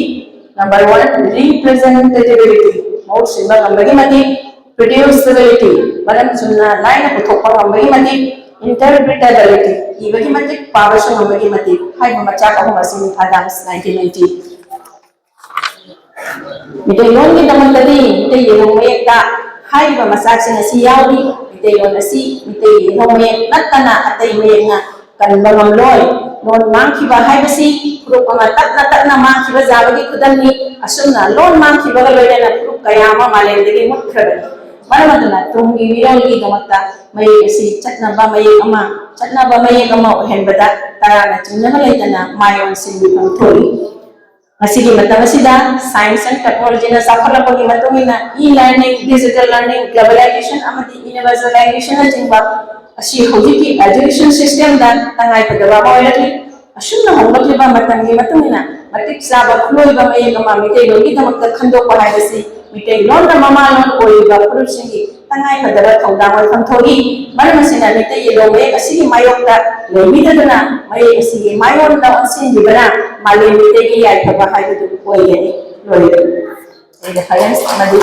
number one, representability, ꯃꯍꯨꯠ ꯁꯤꯟꯕ ꯉꯝꯕꯒꯤ ꯃꯇꯤꯛ, producibility, ꯃꯔꯝ ꯆꯨꯝꯅ ꯂꯥꯏꯅ ꯄꯨꯊꯣꯛꯄ ꯉꯝꯕꯒꯤ ꯃꯇꯤꯛ, interpretability, ꯏꯕꯒꯤ ꯃꯇꯤꯛ, ꯄꯥꯕꯁꯨ ꯉꯝꯕꯒꯤ ꯃꯇꯤꯛ ꯍꯥꯏꯕ ꯃꯆꯥꯛ ꯑꯍꯨꯝ ꯑꯁꯤꯅꯤ꯫ Adams nineteen ninety꯫ ꯃꯤꯇꯩꯂꯣꯟꯒꯤꯗꯃꯛꯇꯗꯤ ꯃꯤꯇꯩ ꯌꯦꯛꯂꯣꯟ ꯃꯌꯦꯛꯇ ꯍꯥꯏꯔꯤꯕ ꯃꯆꯥꯛꯁꯤꯡ ꯑꯁꯤ ꯌꯥꯎꯔꯤ꯫ ꯃꯤꯇꯩꯂꯣꯟ ꯑꯁꯤ ꯃꯤꯇꯩ ꯌꯦꯛꯂꯣꯟ ꯃꯌꯦꯛ ꯅꯠꯇꯅ ꯑꯇꯩ ꯃꯌꯦꯛꯅ ꯀꯟꯕ ꯉꯝꯂꯣꯏ꯫ ꯂꯣꯟ ꯃꯥꯡꯈꯤꯕ ꯍꯥꯏꯕꯁꯤ ꯐꯨꯔꯨꯞ ꯑꯃ ꯇꯞꯅ ꯇꯞꯅ ꯃꯥꯡꯈꯤꯕ ꯌꯥꯕꯒꯤ ꯈꯨꯗꯝꯅꯤ꯫ ꯑꯁꯨꯝꯅ ꯂꯣꯟ ꯃꯥꯡꯈꯤꯕꯒ ꯂꯣꯏꯅꯅ ꯐꯨꯔꯨꯞ ꯀꯌꯥ ꯑꯃ ꯃꯥꯂꯦꯝꯗꯒꯤ ꯃꯨꯠꯈ꯭ꯔꯕꯅꯤ꯫ ꯃꯔꯝ ꯑꯗꯨꯅ ꯇꯨꯡꯒꯤ ꯃꯤꯔꯣꯜꯒꯤꯗꯃꯛꯇ ꯃꯌꯦꯛ ꯑꯁꯤ ꯆꯠꯅꯕ ꯃꯌꯦꯛ ꯑꯃ, ꯆꯠꯅꯕ ꯃꯌꯦꯛ ꯑꯃ ꯑꯣꯏꯍꯟꯕꯗ ꯇꯔꯥꯅ ꯆꯤꯡꯅꯕ ꯂꯩꯇꯅ ꯃꯥꯏ ꯑꯣꯟꯁꯤꯟꯕꯤꯐꯝ ꯊꯣꯛꯏ꯫ ꯉꯁꯤꯒꯤ ꯃꯇꯝ ꯑꯁꯤꯗ science and technology ꯅ ꯆꯥꯎꯈꯠꯂꯛꯄꯒꯤ ꯃꯇꯨꯡ ꯏꯟꯅ e-learning, digital learning, globalization ꯑꯃꯗꯤ universalization ꯅꯆꯤꯡꯕ ꯑꯁꯤ ꯍꯧꯖꯤꯛꯀꯤ education system ꯗ ꯇꯉꯥꯏꯐꯗꯕ ꯑꯃ ꯑꯣꯏꯔꯛꯂꯤ꯫ ꯑꯁꯨꯝꯅ ꯍꯣꯡꯂꯛꯂꯤꯕ ꯃꯇꯝꯒꯤ ꯃꯇꯨꯡ ꯏꯟꯅ ꯃꯇꯤꯛ ꯆꯥꯕ ꯈꯨꯠꯂꯣꯏꯕ ꯃꯌꯦꯛ ꯑꯃ ꯃꯤꯇꯩꯂꯣꯟꯒꯤꯗꯃꯛꯇ ꯈꯟꯗꯣꯛꯄ ꯍꯥꯏꯕꯁꯤ ꯃꯤꯇꯩꯂꯣꯟꯅ ꯃꯃꯥꯂꯣꯟ ꯑꯣꯏꯔꯤꯕ ꯐꯨꯔꯨꯞꯁꯤꯡꯒꯤ ꯇꯉꯥꯏꯐꯗꯕ ꯊꯧꯗꯥꯡ ꯑꯣꯏꯐꯝ ꯊꯣꯛꯏ꯫ ꯃꯔꯝ ꯑꯁꯤꯅ ꯃꯤꯇꯩ ꯌꯦꯛꯂꯣꯟ ꯃꯌꯦꯛ ꯑꯁꯤꯒꯤ ꯃꯥꯌꯣꯛꯇ ꯂꯩꯕꯤꯗꯗꯨꯅ ꯃꯌꯦꯛ ꯑꯁꯤꯒꯤ ꯃꯥꯌꯣꯟꯗ ꯑꯣꯟꯁꯤꯟꯕꯤꯕꯅ ꯃꯥꯂꯦꯝ ꯃꯤꯇꯩꯒꯤ ꯌꯥꯏꯐꯕ ꯍꯥꯏꯕꯗꯨ ꯑꯣꯏꯒꯅꯤ꯫ ꯂꯣꯏꯔꯦ꯫ ꯑꯩꯅ ꯐꯥꯏꯅꯥꯟꯁ ꯑꯃꯗꯤ